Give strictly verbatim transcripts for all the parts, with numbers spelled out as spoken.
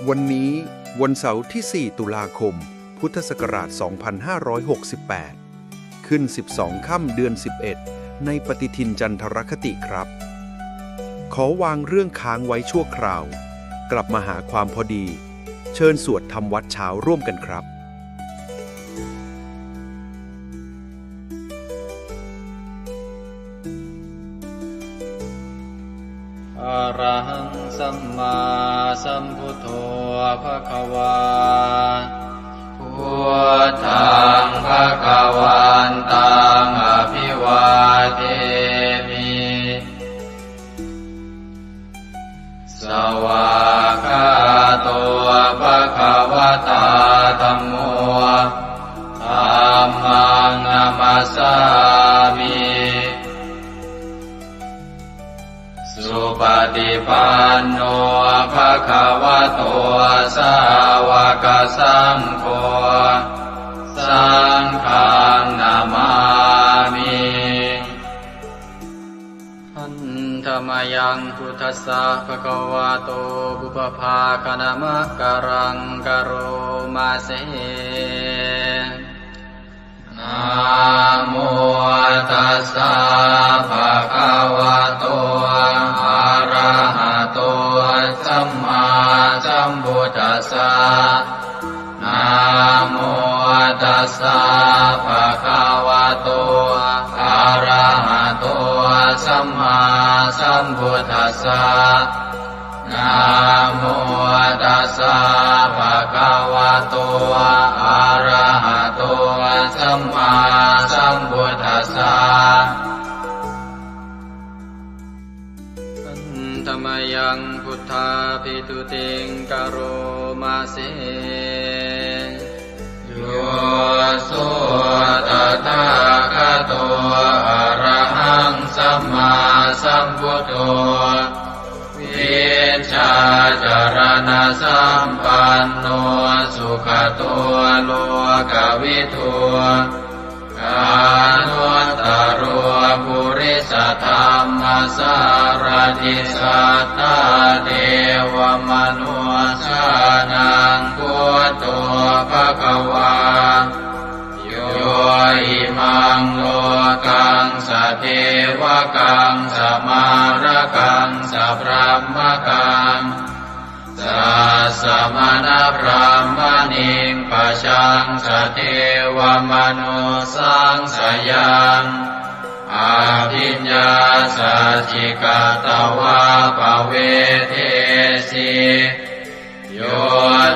วันนี้วันเสาร์ที่ สี่ ตุลาคม พุทธศักราช สองพันห้าร้อยหกสิบแปด ขึ้น สิบสอง ค่ำเดือน สิบเอ็ด ในปฏิทินจันทรคติครับ ขอวางเรื่องค้างไว้ชั่วคราว กลับมาหาความพอดี เชิญสวดทำวัตรเช้าร่วมกันครับ Arahaṃ sammāsambuddho bhagavā. Buddhaṃ bhagavantaṃ abhivādemi. Svākkhāto bhagavatā dhammo. Dhammaṃ namassāmi. Supaṭipanno bhagavato sāvakasaṅgho. Saṅghaṃ namāmi. Handa mayaṃ buddhassa bhagavato pubbabhāganamakāraṃ karoma se. Namo tassa bhagavato arahato sammāsambuddhassa. Namo tassa bhagavato arahato sammāsambuddhassa. Namo tassa bhagavato arahato sammāsambuddhassa. Handa mayaṃ buddhābhistutiṃ karoma se. Yo so tathāgato arahaṃ sammāsambuddho, vijjācaraṇasampanno sugato lokavidū, anuttaro purisadammasārathi satthā devamanussānaṃ buddho bhagavā. Yo imaṃ lokaṃ sadevakaṃ samārakaṃ sabrahmakaṃ sassamaṇabrāhmaṇiṃ pajaṃ sadevamanussāṃ sayaṃ abhiññāsacchikatvā pavedesi. Yo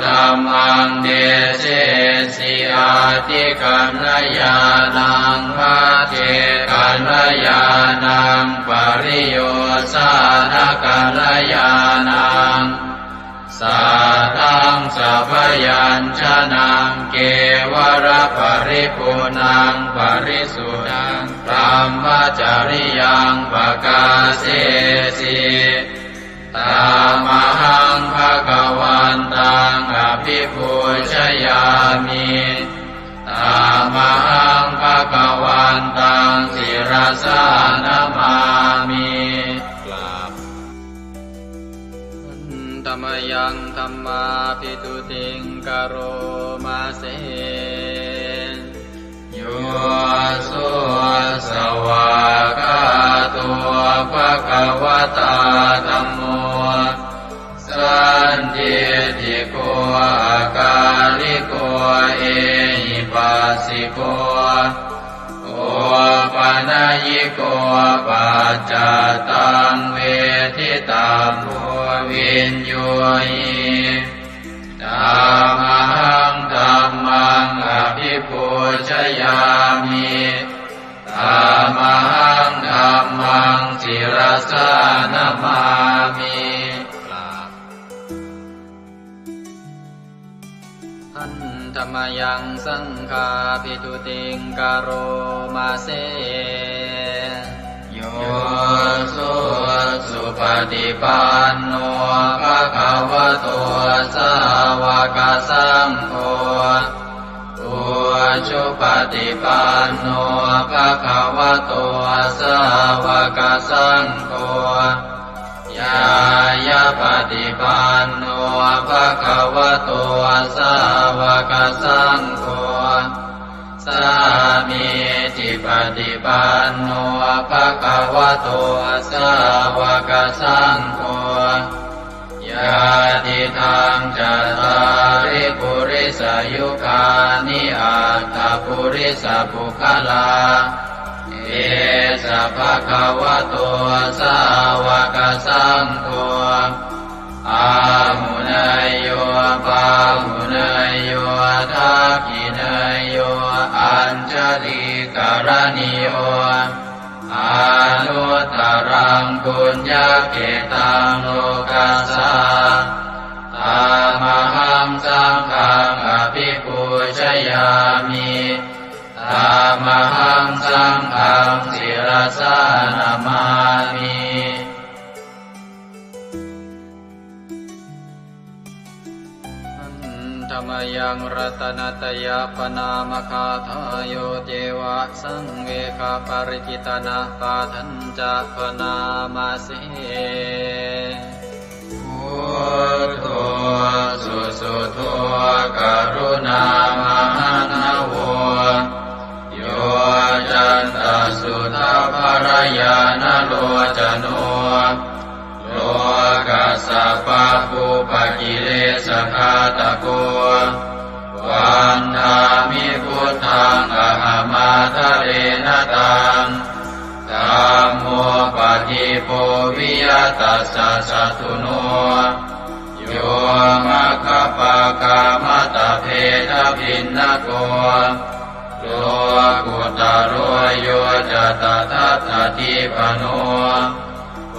dhammaṃ desesi atthikaññāṇaṃ, pacchekakaññāṇaṃ, pariyosānakaññāṇaṃ, sātthaṃ sabyañjanaṃ, kevalaparipuṇṇaṃ parisuddhaṃ brahmacariyaṃ pakāsesi. Tamahaṃ bhagavantaṃ abhipūjayāmi. Tamahaṃ bhagavantaṃ sirasā namāmi. กราบ Handa mayaṃ dhammābhistutiṃ karoma se. Yo so svākkhāto bhagavatā dhammo, sandiṭṭhiko akāliko ehipassiko, opanayiko paccattaṃ veditabbo viññūhi. Tamahaṃ dhammaṃ abhipūjayāmi. Tamahaṃ dhammaṃ sirasā namāmi. กราบ Handa mayaṃ saṅghābhistutiṃ karoma se. Yo so supaṭipanno bhagavato sāvakasaṅgho, ujupaṭipanno bhagavato sāvakasaṅgho, ñāyapaṭipanno bhagavato sāvakasaṅgho, sāmīcipaṭipanno bhagavato sāvakasaṅgho, yadidaṃ cattāri purisayugāni aṭṭha purisapuggalā, esa bhagavato sāvakasaṅgho, āhuneyyo pāhuneyyo dakkhiṇeyyo añjalikaraṇīyo, anuttaraṃ puññakkhettaṃ lokassā. Tamahaṃ saṅghaṃ abhipūjayāmi. Tamahaṃ saṅghaṃ sirasā namāmi. Handa mayaṃ ratanattayapaṇāmagāthāyo ceva saṃvegaparikitanapāṭhañca bhaṇāma se. Buddho susuddho karuṇāmahaṇṇavo, yoccantasuddhabbarañāṇalocano, lokassa pāpūpakilesaghātako, vandāmi buddhaṃ ahamādarena taṃ. Dhammo padīpo viya tassa satthuno, yo maggapākamatabbhedabhinnako, lokuttaro yo ca tadatthadīpano,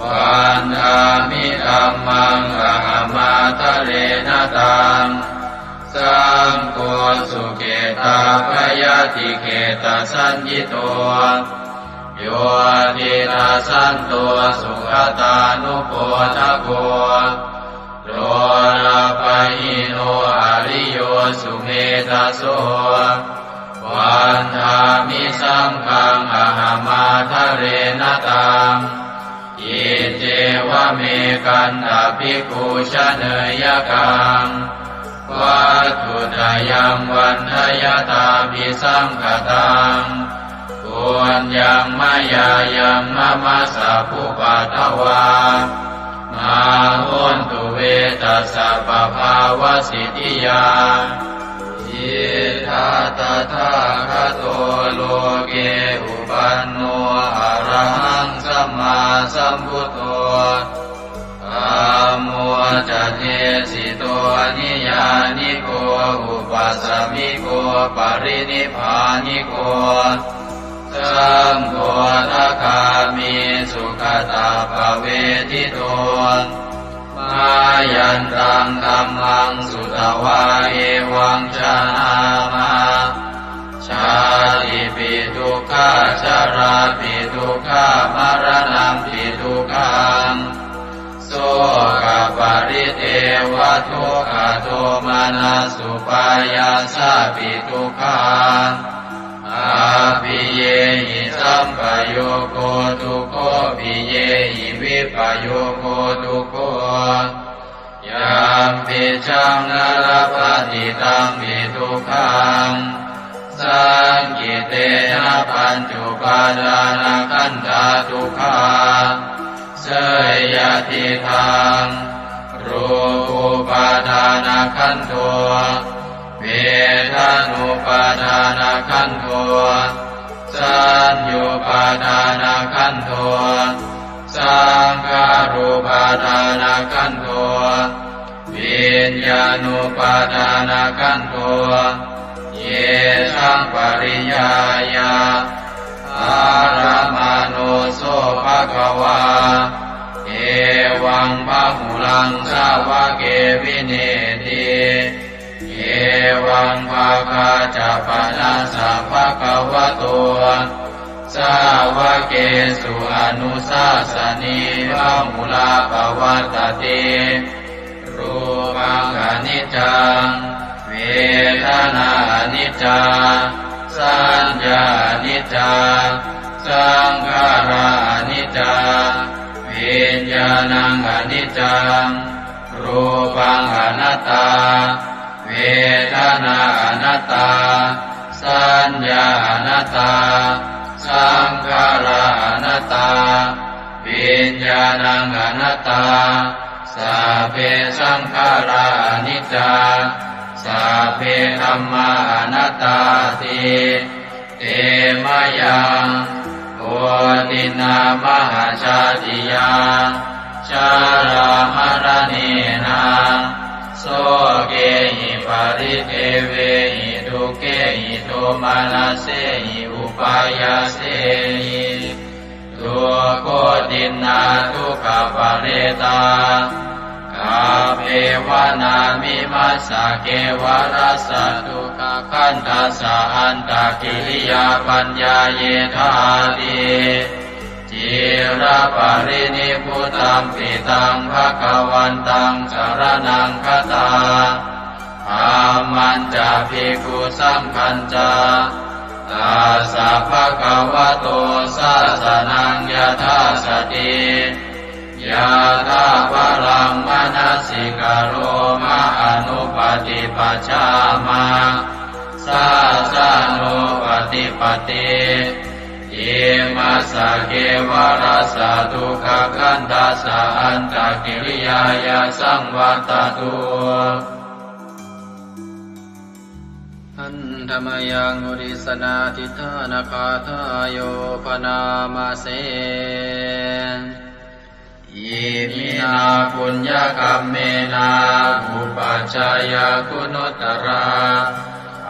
vandāmi dhammaṃ ahamādarena taṃ. Saṅgho sukhetappayatikhetasaññito, yo tiṇṇassanto sugatānupodako, lolappahīno ariyo sumedhaso, vandāmi saṅghaṃ ahamādarena taṃ. Iccevamekantabhikkhū janeyyakaṃ, vatthuttayaṃ vandayattābhisaṅkhataṃ, puññaṃ mayā yaṃ mama sabbupaddavā, mā hontu ve tassa pabhāvasiddhiyā. Idha tathāgato loke uppanno arahaṃ sammāsambuddho, dhammo ca desito niyyāniko upasamiko parinibbāniko, saṅgho sakāmi sugatappavedito, mayantaṃ dhammaṃ sutvā evaṃ janāma, jātipi dukkhā jarāpi dukkhā maraṇampi dukkhaṃ, sokaparidevadukkhadomanassupāyāsāpi dukkhaṃ, appiyehi sampayogo dukkho piyehi vippayogo dukkho, yampicchaṃ na labhati tampi dukkhaṃ, saṅkhittena pañcupādānakkhandhā dukkhā. Seyyathīdaṃ, rūpupādānakkhandho, vedanupādānakkhandho, saññupādānakkhandho, saṅkhārupādānakkhandho, viññāṇupādānakkhandho, yesaṃ pariññāya dharamāno so bhagavā, evaṃ bahulaṃ sāvake vineeti. Evaṃ bhāgā ca pana sa bhagavato sāvakesu anusāsanī bahulā pavattati. Rūpaṃ aniccaṃ, vedanā aniccā, saññā aniccā, Saṅkhārā aniccā, viññāṇaṃ aniccaṃ, rūpaṃ anattā, vedanā anattā, saññā anattā, saṅkhārā anattā, viññāṇaṃ anattā. Sabbe saṅkhārā aniccā, sabbe dhammā anattāti. Te mayaṃ otiṇṇā mahajātiyā, jarāmaraṇena, sokehi paridevehi, dukkhehi domanassehi upāyāsehi. Dukkhotiṇṇā dukkhaparetā, kappeva nāmimassa kevalassa dukkhakhandhassa antakiriyā paññāyethāti. Ciraparinibbutampi taṃ bhagavantaṃ saraṇaṃ gatā, dhammañca bhikkhusaṅghañca, tassa bhagavato sāsanaṃ yathā sati, yathābalaṃ manasikaroma anuppaṭipajjhāma, sāsanūpaṭipatti. Imassa kevalassa dukkhakhandhassa antakiriyāya saṃvattatu. Handa mayaṃ uddissanādhiṭṭhānagāthāyo bhaṇāma se. Iminā puññakammena upajjhāyā guṇuttarā,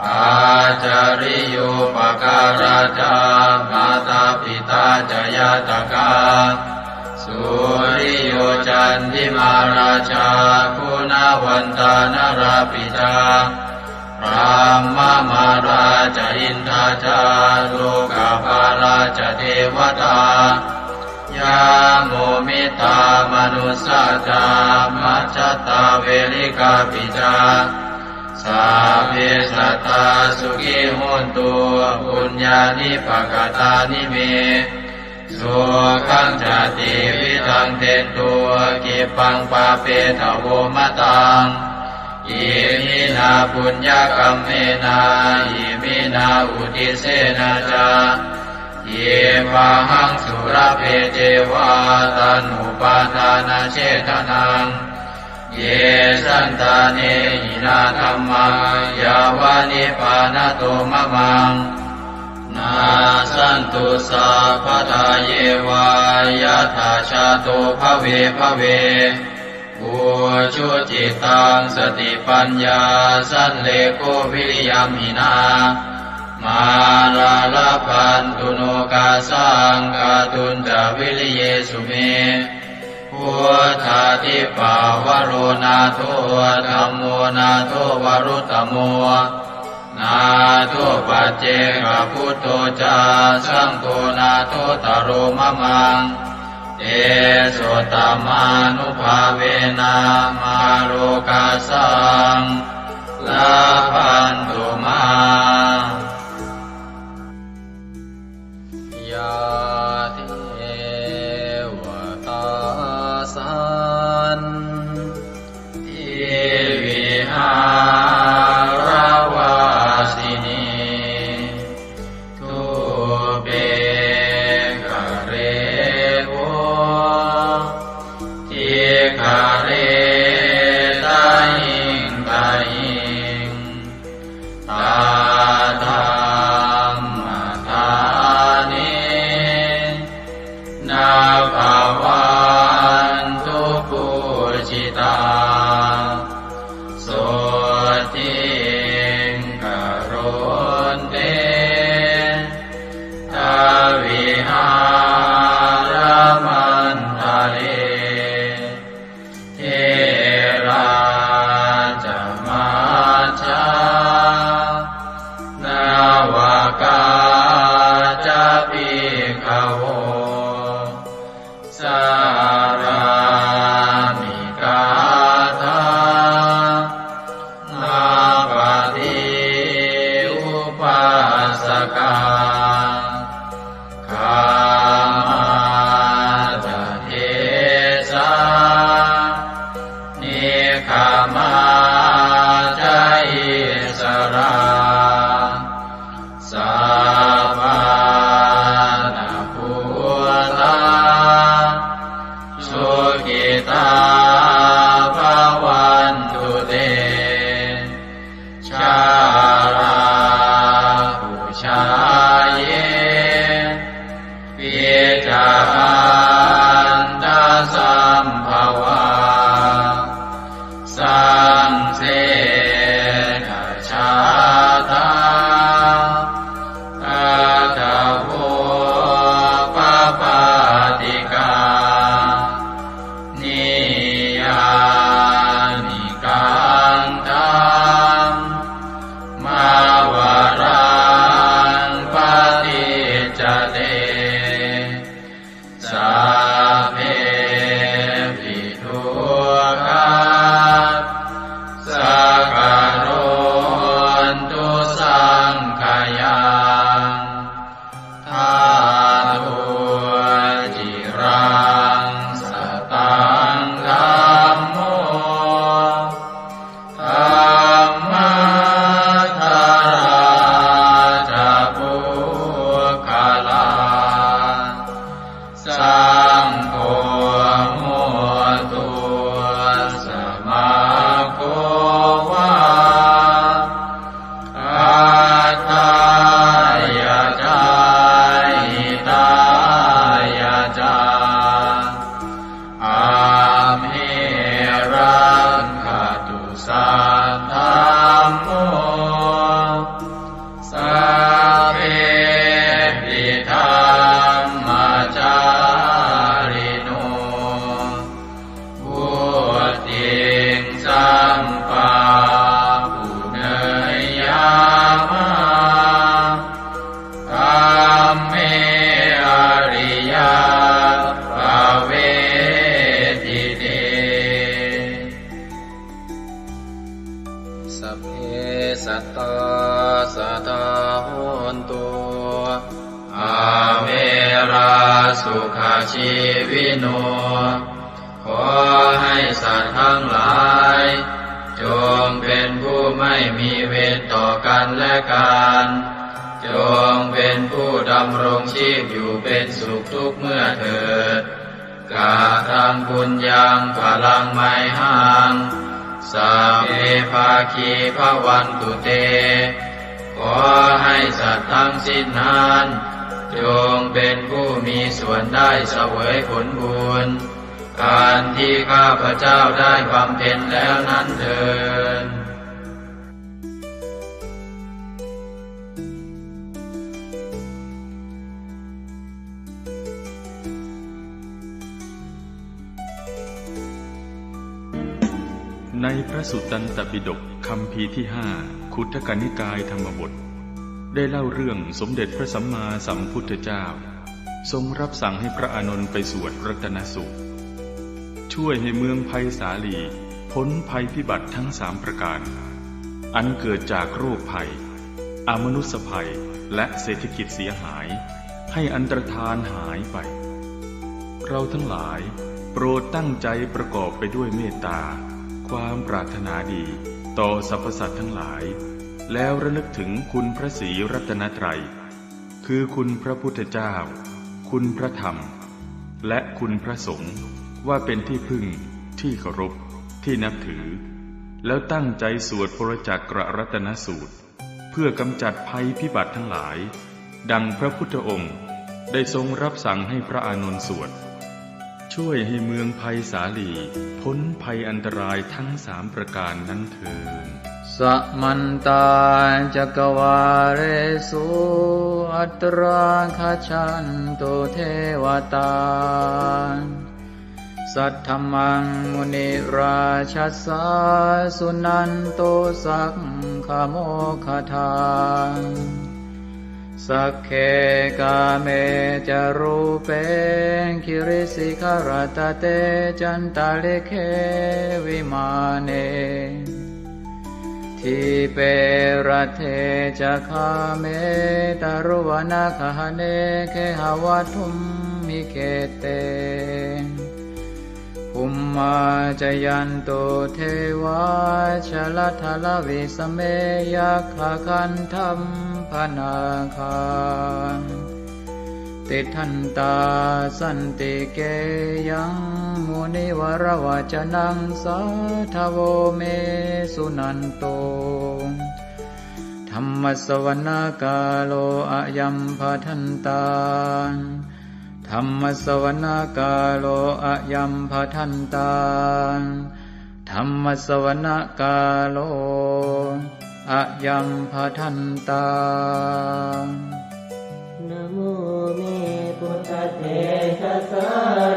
ācariyūpakārā ca mātā pitā ca ñātakā, suriyo candimā rājā guṇavantā narāpi ca, brahmamārā ca indā ca lokapālā ca devatā, yamo mittā manussā ca majjhattā verikāpi ca, sabbe sattā sukhī hontu puññāni pakatāni me. Sukhañca tividhaṃ dentu khippaṃ pāpetha vo mataṃ. Iminā puññakammena iminā uddissena ca khippāhaṃ sulabhe ceva taṇhupādānachedanaṃ. Ye santāne hinā dhammā yāva nibbānato mamaṃ, nassantu sabbadā yeva yattha jāto bhave bhave. Ujucittaṃ satipaññā sallekho viriyamhinā, mārā labhantu nokāsaṃ kātuñca viriyesu me. Buddhādhipavaro nātho, dhammo nātho varuttamo, nātho paccekabuddho ca, saṅgho nāthottaro mamaṃ. Tesottamānubhāvena mārokāsaṃ labhantu mā. Yā devatā santi vihāravāsinī, thūpe ghare bodhighare tahiṃ tahiṃ, tā dhammadānena bhavantu pūjitā. Sotthiṃ karontedha vihāramaṇḍale. Therā ca majjhā navakā ca bhikkhavo, sārāmikā dhammapaṭi upāsakā. Rā sukhajīvino ขอให้สัตว์ทั้งหลาย จงเป็นผู้ไม่มีเวรต่อกันและกัน จงเป็นผู้ดำรงชีพอยู่เป็นสุขทุกเมื่อเถิด Kataṃ puññaṃ phalaṃ mayhaṃ, sabbe bhāgī bhavantu te. ขอให้สัตว์ทั้งสิ้นนั้น จงเป็นผู้มีส่วนได้เสวยผลบุญ อันที่ข้าพเจ้าได้บำเพ็ญแล้วนั้นเทอญ ในพระสุตตันตปิฎกคัมภีร์ที่ห้า ขุททกนิกายธรรมบท ได้เล่าเรื่องสมเด็จพระสัมมาสัมพุทธเจ้า ทรงรับสั่งให้พระอานนท์ไปสวดรัตนสูตร ช่วยให้เมืองไพศาลีพ้นภัยพิบัติทั้งสามประการ อันเกิดจากโรคภัย อมนุสสภัย และเศรษฐกิจเสียหาย ให้อันตรธานหายไป เราทั้งหลายโปรดตั้งใจประกอบไปด้วยเมตตา ความปรารถนาดีต่อสรรพสัตว์ทั้งหลาย แล้วระลึกถึงคุณพระศรีรัตนตรัย คือคุณพระพุทธเจ้า คุณพระธรรม และคุณพระสงฆ์ ว่าเป็นที่พึ่ง ที่เคารพ ที่นับถือ แล้วตั้งใจสวดปรจักกรัตนสูตร เพื่อกำจัดภัยพิบัติทั้งหลาย ดังพระพุทธองค์ได้ทรงรับสั่งให้พระอานนท์สวด ช่วยให้เมืองไพศาลีพ้นภัยอันตรายทั้งสามประการนั้นเทอญ Samantā cakkavāḷesu atrāgacchantu devatā. Saddhammaṃ munirājassa suṇantu saggamokkhadaṃ. Sagge kāme ca rūpe girisikharataṭe cantalikkhe vimāne. Dīpe raṭṭhe ca gāme taruvanagahane gehavatthumhi khette. Bhummā cāyantu devā jalathalavisame yakkhagandhabbanāgā. Tiṭṭhantā santike yaṃ munivaravacanaṃ sādhavo me suṇantu. Dhammassavanakālo ayambhadantā. Dhammassavanakālo ayambhadantā. Dhammassavanakālo ayambhadantā. Namo me buddhatejasā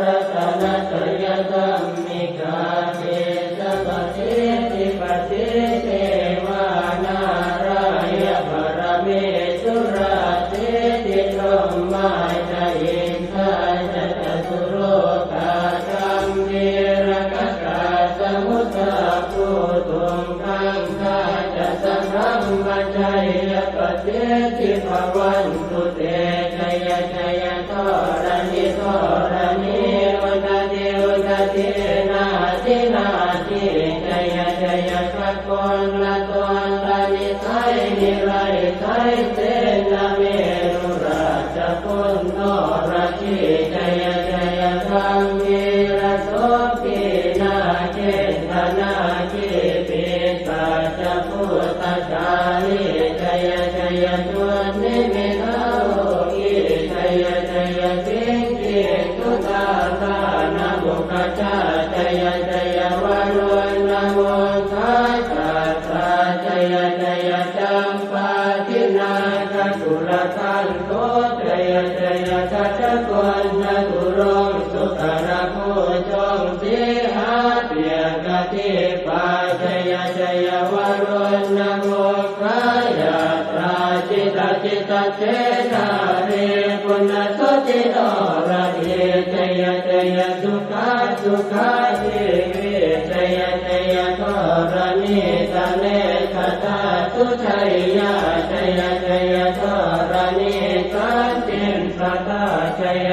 ratanattayadhammikā tejapasiddhi pasīdevā nārāyaparamesurā siddhibrahmā ca indā ca catulokā gambhīrakkhakā samuddā bhūtuṃ gaṅgā ca sabrahmajayapasiddhi bhavantu te. Jaya jaya dharaṇi dharaṇī udadhi udadhī nadi nadī. Jaya jaya gagonlatonlanisai niraisai senamerurājaguṇ noradī. Jaya jaya gambhīrasombhī nāgendanāgī pisācabhūtajālī. Jaya jaya dunnimittarogī. Jaya jaya siṅgī sudādānamukhajā. Jaya jaya varuṇṇamukhasātrā. Jaya jaya campādināgakulagantho. Jaya jaya gajagonnaturaṅga sukarabhujaṅga sīhabyagghadīpā. Jaya jaya varuṇṇamukhayātrā. Jita jita cedārī puna suddhi noradī. Jaya jaya sukhā sukhā jīvī. Jaya jaya dharaṇītale sadā sujayyā. Jaya jaya dharaṇī santin sadā. Jaya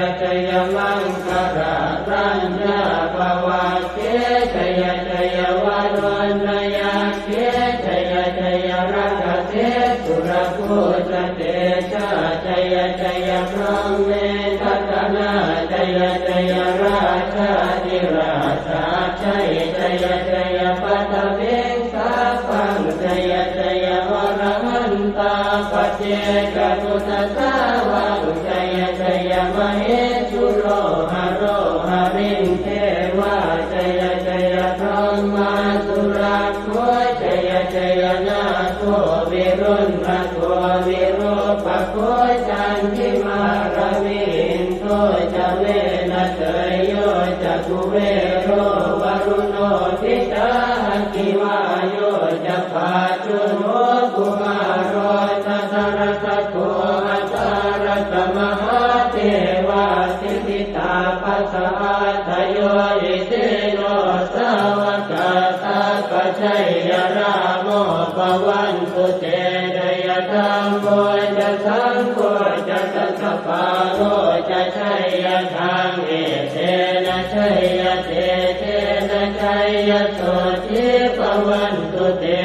Saraññā Bhavagge jaya jaya Varuṇṇayakkhe jaya jaya Rakkhase Surabhūjatejā jaya jaya Brahmendagaṇā jaya jaya Rājādhirājasājjai jaya jaya Paṭhaviṃ sabbaṃ jaya jaya Arahantā Paccekabuddhasāvaṃ jaya jaya Mahesuro Haro Harindevā jaya jaya Brahmā Surakkho jaya jaya Nāgo Viruḷhako Virūpakkho Candimā Ravi Indo ca Venateyyo ca Kuvero Varuṇo pi ca Aggi Vāyo ca Pājuṇho Kumāro Dhataraṭṭhako Aṭṭhārasa Mahādevā Siddhitāpasa-ādayo Isino Sāvakā Tappajayarāmo bhavantu te. Jaya Dhammo ca Saṅgho ca Dasapālo ca jayakaṃ. Etena jayatejena jayasotthī bhavantu te.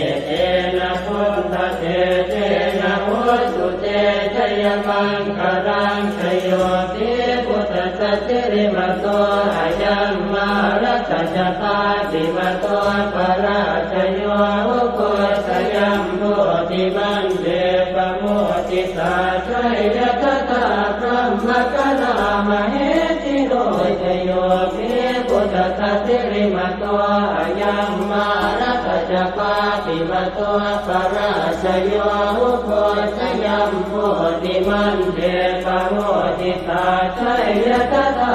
Etena buddhatejena hotu te jayamaṅgalaṃ. Jayo pi buddhassa sirīmato ayaṃ mārassa ca pāpimato parājayo ugghosayuṃ bodhimaṇḍe pamoditā jaya tadā brahmagaṇā mahesino. Jayo pi buddhassa sirīmato ayaṃ mārassa ca pāpimato parājayo ugghosayuṃ bodhimaṇḍe pamoditā jaya tadā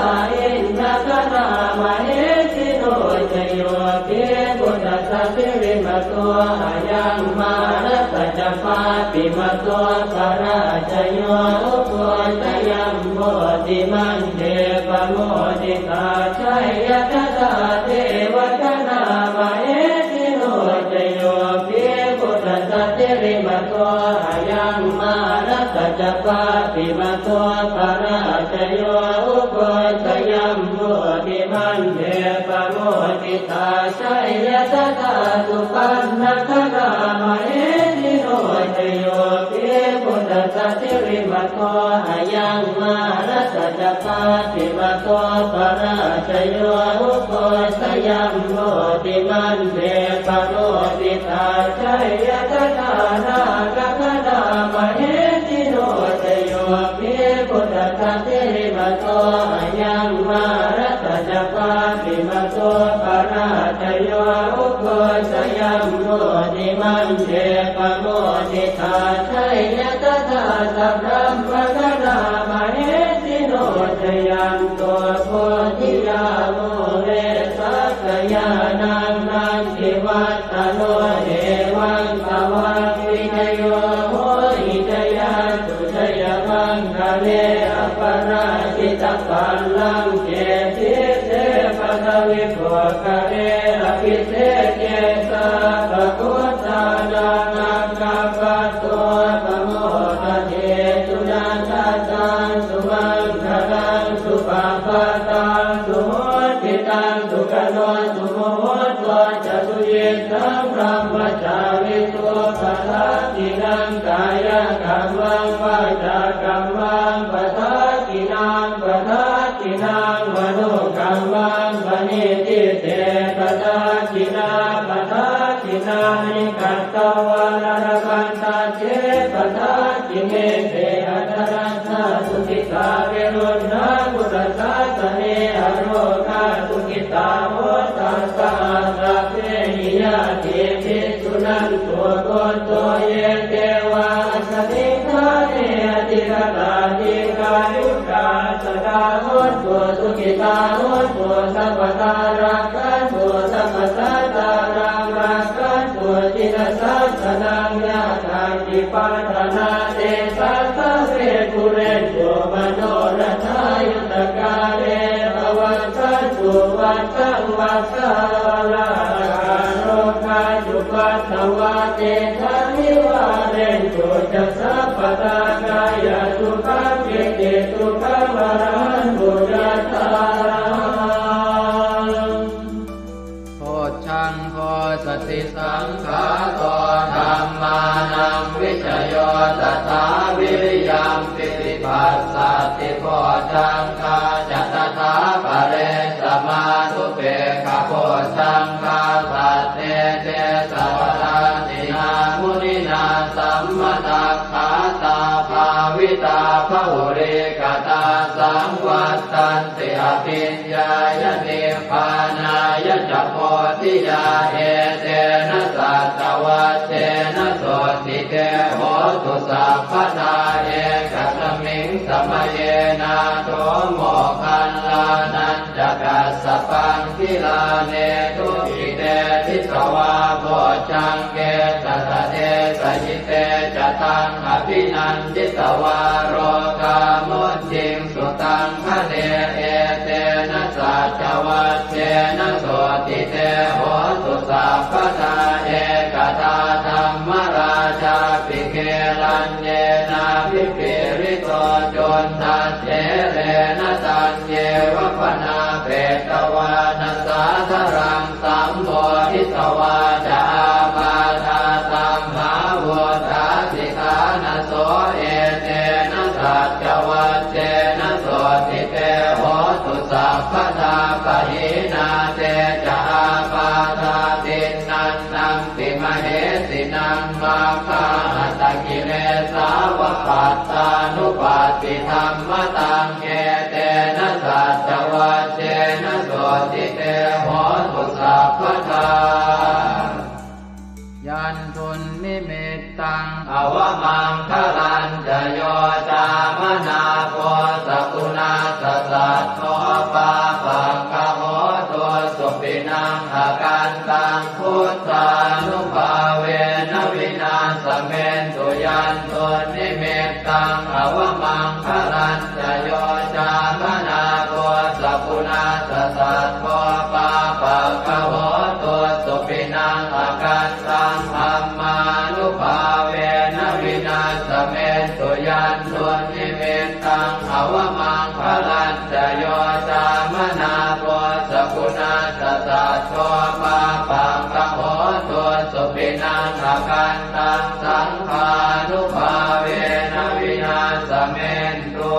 indagaṇā mahesino. Jayo pi buddhassa sirīmato ayaṃ mārassa ca pāpimato parājayo ugghosayuṃ bodhimaṇḍe pamoditā jaya tadā devagaṇā mahesino. Jayo pi buddhassa sirīmato ayaṃ mārassa ca pāpimato parājayo ugghosayuṃ bodhimaṇḍe pamoditā jaya tadā supaṇṇagaṇā mahesino. Jayo pi buddhassa sirīmato ayaṃ mārassa ca pāpimato parājayo ugghosayuṃ bodhimaṇḍe pamoditā jaya tadā nāgagaṇā mahesino. Jayo pi buddhassa sirīmato ayaṃ mārassa ca pāpimato parājayo ugghosayuṃ bodhimaṇḍe pamoditā jaya tadā sabrahmagaṇā mahesino. Jayanto bodhiyā mūle sakyānaṃ nandivaḍḍhano evaṃ tvaṃ vijayo hohi jayassu jayamaṅgale aparājitapallaṅke sīse paṭhavipokkhare abhiseke sabbabuddhānaṃ aggappatto pamodati. Sunakkhattaṃ sumaṅgalaṃ supabhātaṃ suhuṭṭhitaṃ sukhaṇo sumuhutto ca suyiṭṭhaṃ brahmacārisu padakkhiṇaṃ kāyakammaṃ vācākammaṃ padakkhiṇaṃ padakkhiṇaṃ manokammaṃ paṇidhī te padakkhiṇā padakkhiṇāni katvāna labhantatthe padakkhiṇe. Te atthaladdhā sukhitā viruḷhā buddhasāsane arogā sukhitā hotha saha sabbehi ñātibhi. Suṇantu bhonto ye devā asmiṃ ṭhāne adhigatā dīghāyukā sadā hontu sukhitā hontu sabbadā rakkhantu sabbasattānaṃ rakkhantu jinasāsanaṃ. Yā kāci patthanā tesaṃ sabbe pūrentu manorathā yuttakāle pavassantu vassaṃ vassāvalāhakā. Rogā cupaddavā tesaṃ nivārentu ca sabbadā. Kāyasukhaṃ cittisukhaṃ arahantu Bojjhaṅgo satisaṅkhāto dhammānaṃ vicayo tathā viriyampīti passaddhi bojjhaṅgā ca tathāpare samādhupekkhabojjhaṅgā sattete sabbadassinā muninā sammadakkhātā bhāvitā bahulīkatā saṃvattanti abhiññāya nibbānāya ca bodhiyā etena saccavajjena sotthi te hotu sabbadā. Ekasmiṃ samaye nātho moggallānañca kassapaṃ gilāne dukkhite disvā bojjhaṅge satta desayi te ca taṃ abhinanditvā rogā mucciṃsu taṃ khaṇe etena saccavajjena sotthi te hotu sabbadā. Ekadā dhammarājāpi gelaññenābhipīḷito cundattherena taññeva bhaṇāpetvāna sādaraṃ sammoditvā ca ābādhā tamhā vuṭṭhāsi ṭhānaso etena saccavajjena sotthi te hotu sabbadā. Pahīnā te ca ābādhā tiṇṇannampi mahesinaṃ maggāhatakilesāva pattānuppattidhammataṃ etena saccavajjena sotthi te hotu sabbadā. Yandunnimittaṃ avamaṅgalañca yo cāmanāpo sakuṇassa saddo pāpaggaho dussupinaṃ akantaṃ buddhānubhāvena vināsamentu. Yandunnimittaṃ avamaṅgalañca yo cāmanāpo sakuṇassa saddo pāpaggaho dussupinaṃ akantaṃ dhammānubhāvena vināsamentu. Yandunnimittaṃ avamaṅgalañca yo cāmanāpo sakuṇassa saddo pāpaggaho dussupinaṃ akantaṃ saṅghānubhāvena vināsamentu.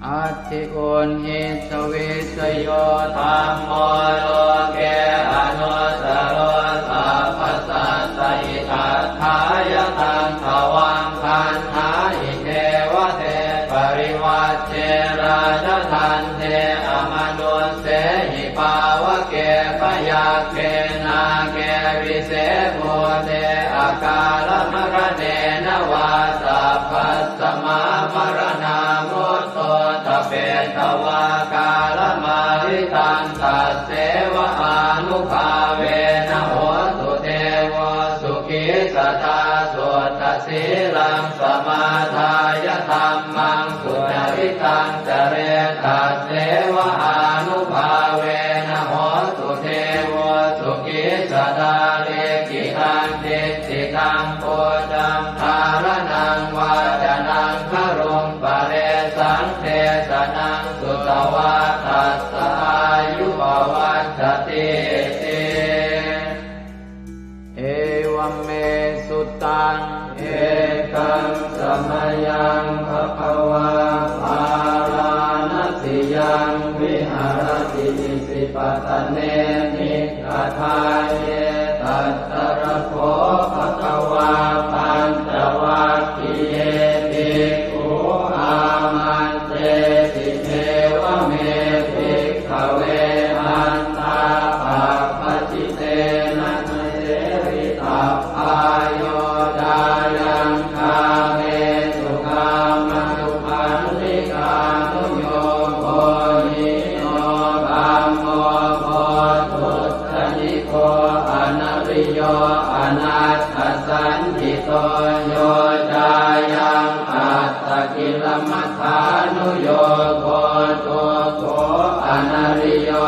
Atthi uṇhissa vijayo dhammo loke anuttaro sabbasattahitatthāya taṃ tvaṃ vandāhi devate. Parivajje rājadaṇḍe amanussehi pāvake byagghe nāge vise bhūte akālamaraṇena vā sabbasmā maraṇā mutto ṭhapetvā kālamāritaṃ tasseva ānubhāvena hotu devo sukhī sadā. Suddhasīlaṃ samādāya dhammaṃ sucaritaṃ care tasseva ānubhāvena hotu devo sukhī sadā. Likkhitaṃ cintitaṃ pūjaṃ dhāraṇaṃ vācanaṃ garuṃ paresaṃ desanaṃ sutvā tassa āyu pavaḍḍhatīti. Evaṃ me sutaṃ. Ekaṃ samayaṃ bhagavā bārāṇasiyaṃ viharati isipatane migadāye. Tatra kho bhagavā pañcavaggiye bhikkhū āmantesi: Evaṃ me bhikkhave antā pabbajitena na sevitabbā. Yo cāyaṃ kāmesu kāmasukhallikānuyogo hīno gammo pothujjaniko anariyo anatthasañhito. Yo cāyaṃ attakilamathānuyogo dukkho anariyo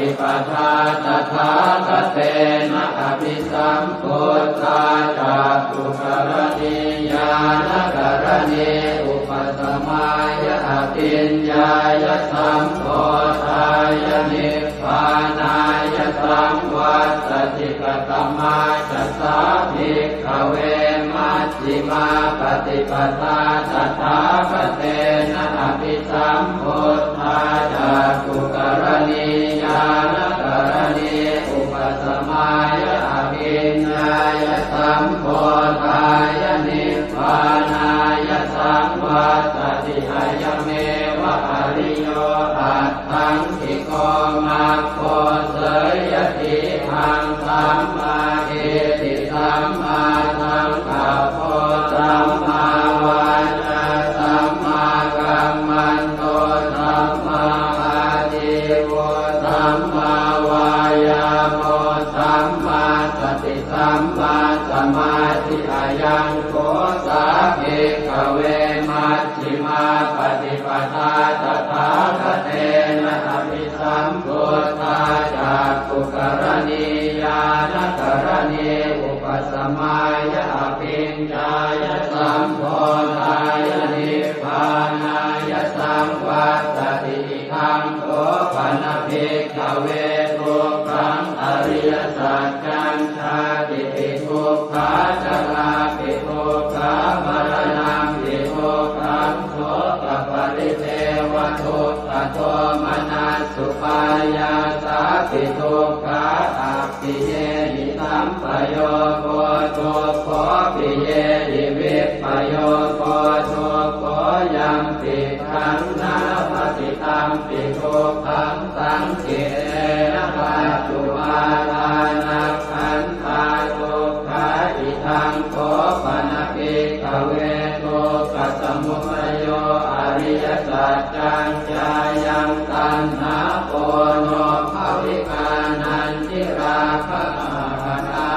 Paṭipadā tathāgatena abhisambuddhā cakkhukaraṇī ñāṇakaraṇī upasamāya abhiññāya sambodhāya nibbānāya saṃvattati. Katamā ca sā bhikkhave maj jhimā paṭipadā tathāgatena abhisambuddhā cakkhukaraṇī ñāṇakaraṇī upasamāya abhiññāya sambodhāya nibbānāya saṃvattati. Ayameva ariyo aṭṭhaṅgiko maggo. Seyyathīdaṃ: sammādiṭṭhi sammāsaṅkappo sammāvācā sammākammanto sammāājīvo sammāvāyāmo sammāsati sammāsamādhi. Ayaṃ kho sā bhikkhave majjhimā paṭipadā tathāgatena abhi sambuddhā cakkhukaraṇī ñāṇakaraṇī upasamāya abhiññāya sambodhāya nibbānāya saṃvattati. Idaṃ kho pana bhikkhave dukkhaṃ ariyasaccaṃ. Jātipi dukkhā jarāpi dukkhā maraṇampi dukkhaṃ sokaparidevadukkhadomanassupāyāsāpi dukkhā appiyehi sampayogo dukkho piyehi vippayogo dukkho yampicchaṃ na labhati tampi dukkhaṃ saṅkhittena pañcupādānakkhandhā dukkhā. Idaṃ kho pana bhikkhave dukkhasamudayo ariyasaccaṃ. Yāyaṃ taṇhā ponobbhavikā nandirāgasahagatā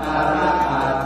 tatra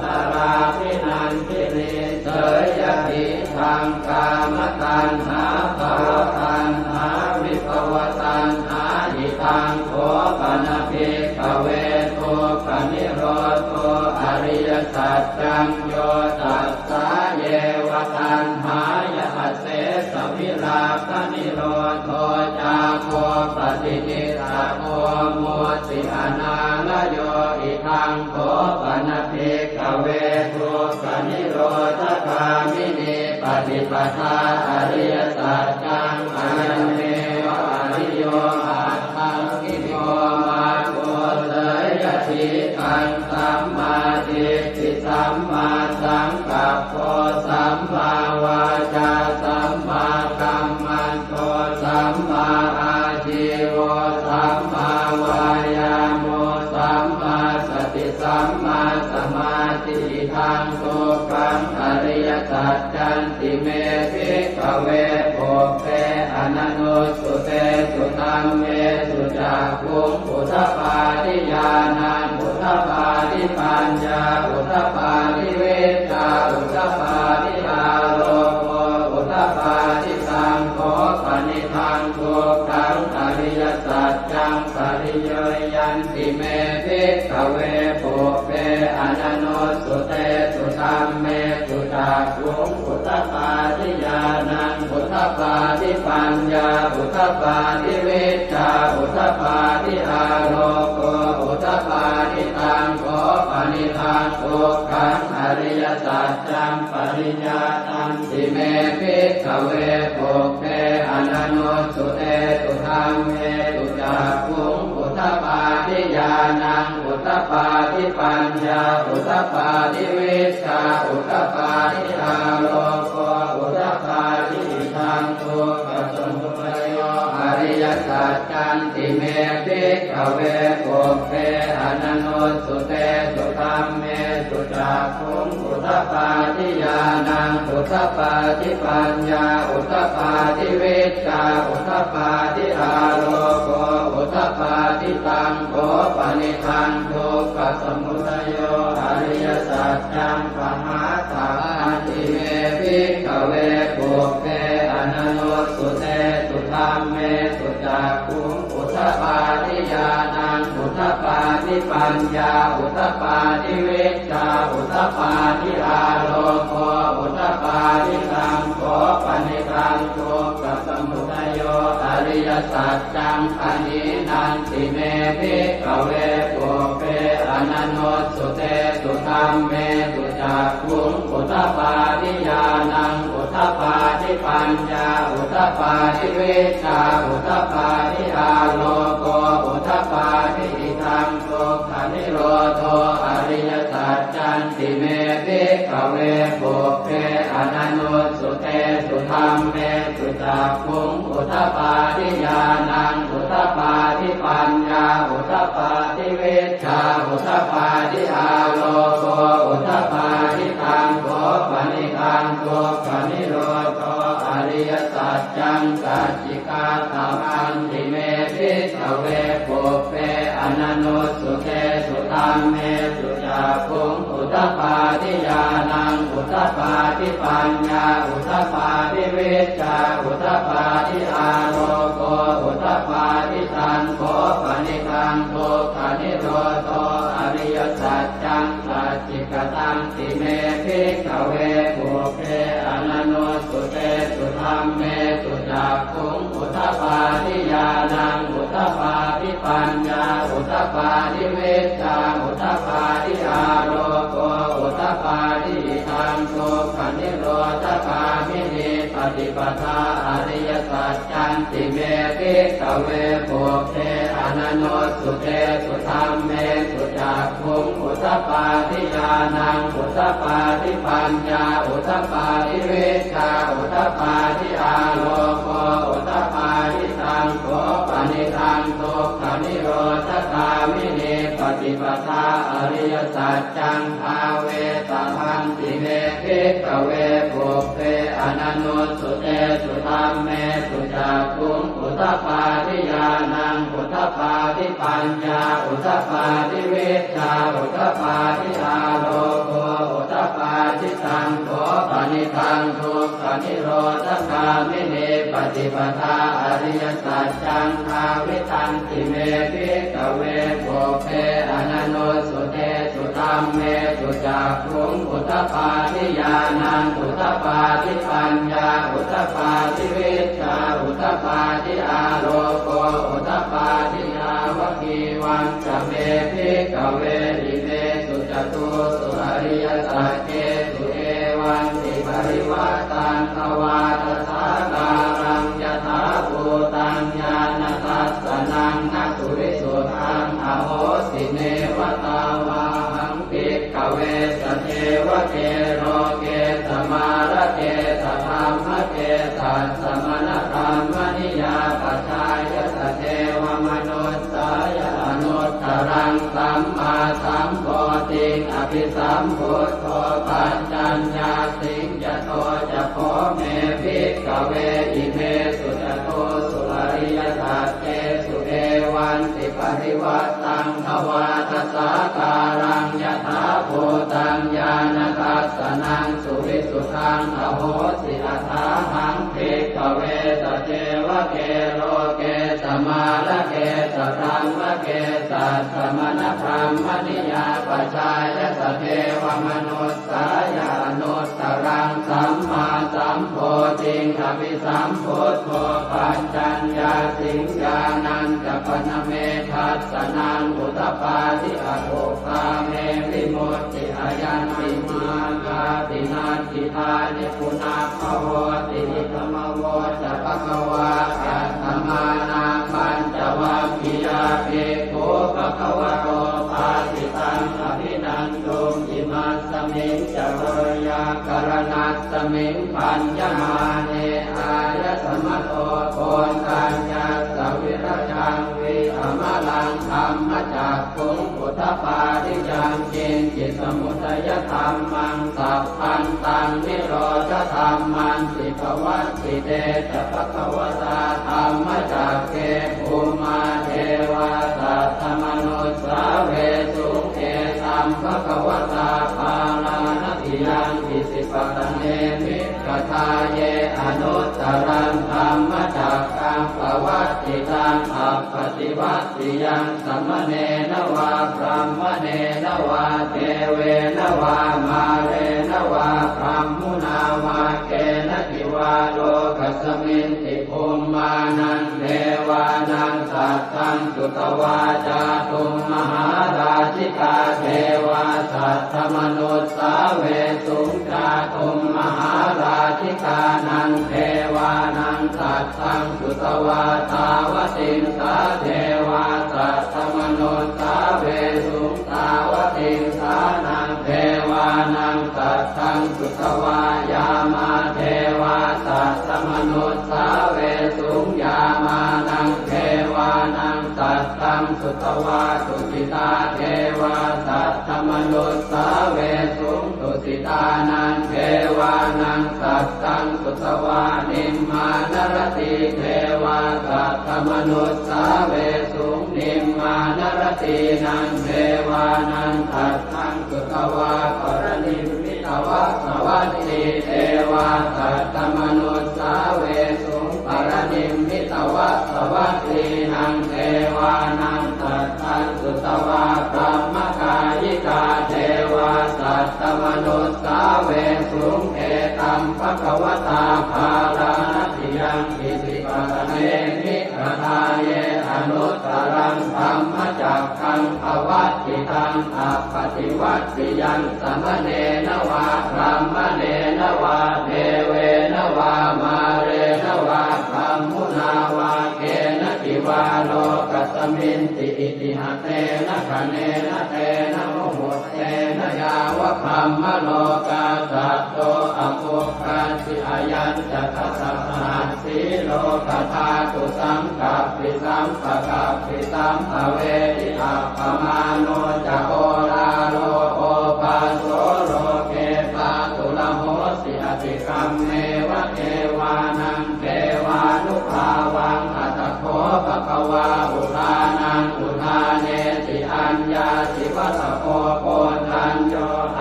tatrābhinandinī seyyathī daṃ kāmataṇhā bhavataṇhā vibhavataṇhā. Idaṃ kho pana bhikkhave dukkhanirodho ariyasaccaṃ. Yo tassāyeva taṇhāya asesavirāganirodho cāgo paṭinissaggo mutti anālayo. Idaṃ kho pana bhikkhave dukkhanirodhagāminī paṭipadā ariyasaccaṃ. Ayameva ariyo aṭṭhaṅgiko maggo. Seyyathīdaṃ: sammādiṭṭhi sammāsaṅkappo sammāvācā sammākammanto sammāājīvo sammāvāyāmo sammāsati sammāsamādhi. Idaṃ dukkhaṃ ariyasaccanti me bhikkhave pubbe ananussutesu dhammesu cakkhuṃ udapādi ñāṇaṃ udapādi paññā udapādi vijjā udapādi āloko udapādi. Taṃ kho panidaṃ dukkhaṃ ariyasaccaṃ pariññeyyanti me bhikkhave pubbe ananussutesu dhammesu cakkhuṃ udapādi ñāṇaṃ udapādi paññā udapādi vijjā udapādi āloko udapādi. Taṃ kho panidaṃ dukkhaṃ ariyasaccaṃ pariññātanti me bhikkhave pubbe ananussutesu dhammesu cakkhuṃ udapādi ñāṇaṃ udapādi paññā udapādi vijjā udapādi āloko udapādi. Idaṃ dukkhasamudayo ariyasaccanti me bhikkhave pubbe ananussutesu dhammesu cakkhuṃ udapādi ñāṇaṃ udapādi paññā udapādi vijjā udapādi āloko udapādi. Taṃ kho panidaṃ dukkhasamudayo ariyasaccaṃ pahātabbanti me bhikkhave pubbe ananussutesu dhammesu cakkhuṃ udapādi ñāṇaṃ udapādi paññā udapādi vijjā udapādi āloko udapādi. Taṃ kho panidaṃ dukkhasamudayo ariyasaccaṃ pahīnanti me bhikkhave pubbe ananussutesu dhammesu cakkhuṃ udapādi ñāṇaṃ udapādi paññā udapādi vijjā udapādi āloko udapādi. Idaṃ dukkhanirodho ariyasaccanti me bhikkhave pubbe ananussutesu dhammesu cakkhuṃ udapādi ñāṇaṃ udapādi paññā udapādi vijjā udapādi āloko udapādi. Taṃ kho panidaṃ dukkhanirodho ariyasaccaṃ sacchikātamanti me bhikkhave pubbe ananussutesu dhammesu cakkhuṃ udapādi ñāṇaṃ udapādi paññā udapādi vijjā udapādi āloko udapādi. Taṃ kho panidaṃ dukkhanirodho ariyasaccaṃ sacchikatanti me bhikkhave pubbe ananussutesu dhammesu cakkhuṃ udapādi ñāṇaṃ udapādi paññā udapādi vijjā udapādi āloko udapādi. Idaṃ dukkhanirodhagāminī paṭipadā ariyasaccanti me bhikkhave pubbe ananussutesu dhammesu cakkhuṃ udapādi ñāṇaṃ udapādi paññā udapādi vijjā udapādi āloko udapādi. Taṃ kho panidaṃ dukkhanirodhagāminī paṭipadā ariyasaccaṃ bhāvetabbanti me bhikkhave pubbe ananussutesu dhammesu cakkhuṃ udapādi ñāṇaṃ udapādi paññā udapādi vijjā udapādi āloko udapādi. Taṃ kho panidaṃ dukkhanirodhagāminī paṭipadā ariyasaccaṃ bhāvitanti me bhikkhave pubbe ananussutesu dhammesu cakkhuṃ udapādi ñāṇaṃ udapādi paññā udapādi vijjā udapādi āloko udapādi. Yāvakīvañca me bhikkhave imesu catūsu ariyasaccesu evantiparivaṭṭaṃ dvādasākāraṃ yathābhūtaṃ ñāṇadassanaṃ na suvisuddhaṃ ahosi. Neva tāvāhaṃ bhikkhave sadevake loke samārake sadhammake sassamaṇabrāhmaṇiyā pajāya sadevamanussāya anuttaraṃ sammāsambodhiṃ abhisambuddho paccaññāsiṃ. Yato ca kho me bhikkhave imesu catūsu ariyasaccesu evantiparivaṭṭaṃ dvādasākāraṃ yathābhūtaṃ ñāṇadassanaṃ suvisuddhaṃ ahosi. Athāhaṃ bhikkhave sadevake loke samārake sadhammake sassamaṇabrāhmaṇiyā pajāya sadevamanussāya anuttaraṃ sammāsambodhiṃ abhisambuddho paccaññāsiṃ. Ñāṇañca pana me dassanaṃ udapādi akuppā me vimutti ayaṃ nibbānāti natthi dāni punabbhavoti. Idamavoca bhagavā. Attamanā pañcavaggiyā bhikkhū bhagavato bhāsitaṃ abhinanduṃ. Imasmiñca veyyākaraṇasmiṃ bhaññamāne āyasmato koṇḍaññassa virajaṃ vītamalaṃ dhammacakkhuṃ udapādi yaṅkiñci samudayadhammaṃ sabbantaṃ nirodhadhammanti. Pavattite ca bhagavatā dhammacakke bhummā devā saddamanussāvesuṃ: etaṃ bhagavatā Bārāṇasiyaṃ Isipatane Migadāye anuttaraṃ dhammacakkaṃ pavattitaṃ taṃ appaṭivattiyaṃ samaṇena vā brāhmaṇena vā devena vā mārena vā brahmunā vā kenaci vā lokasminti bhummānaṃ devānaṃ saddaṃ sutvā cātummahārājikā devā saddamanussāvesuṃ. Cātummahārājikānaṃ devānaṃ saddaṃ sutvā tāvatiṃsā devā saddamanussāvesuṃ. Tāvatiṃsānaṃ devānaṃ saddaṃ sutvā yāmā devā saddamanussāvesuṃ. Yāmānaṃ devānaṃ saddaṃ sutvā tusitā devā saddamanussāvesuṃ. Tusitānaṃ devānaṃ saddaṃ sutvā nimmānaratī devā saddamanussāvesuṃ. Nimmānaratīnaṃ devānaṃ saddaṃ sutvā paranimmitavasavatī devā saddamanussāvesuṃ. Paranimmitavasavattīnaṃ devānaṃ saddaṃ sutvā brahmakāyikā devā saddamanussāvesuṃ. Etaṃ bhagavatā bārāṇasiyaṃ isipatane migadāye anuttaraṃ dhammacakkaṃ pavattitaṃ appaṭivattiyaṃ samaṇena vā brāhmaṇena vā devena vā mārena vā brahmunā vā kenaci vā lokasminti. Itiha tena khaṇena tena muhuttena yāva brahmalokā saddo abbhuggacchi. Ayañca dasasahassī lokadhātu saṅkappi sampakappi sampavedhi. Appamāṇo ca oḷāro obhāso loke pāturahosi atikammeva devānaṃ devānubhāvaṃ. Atha kho bhagavā udānaṃ udānesi: Aññāsi vata bho Koṇḍañño,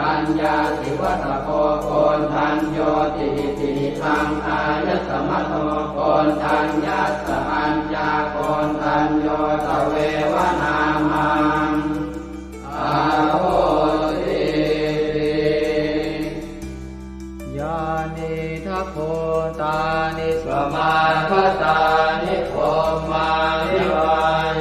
aññāsi vata bho Koṇḍaññoti. Itihidaṃ āyasmato Koṇḍaññassa aññākoṇḍañño tveva nāmaṃ ahosīti. Yānīdha bhūtāni samāgatāni bhummāni vā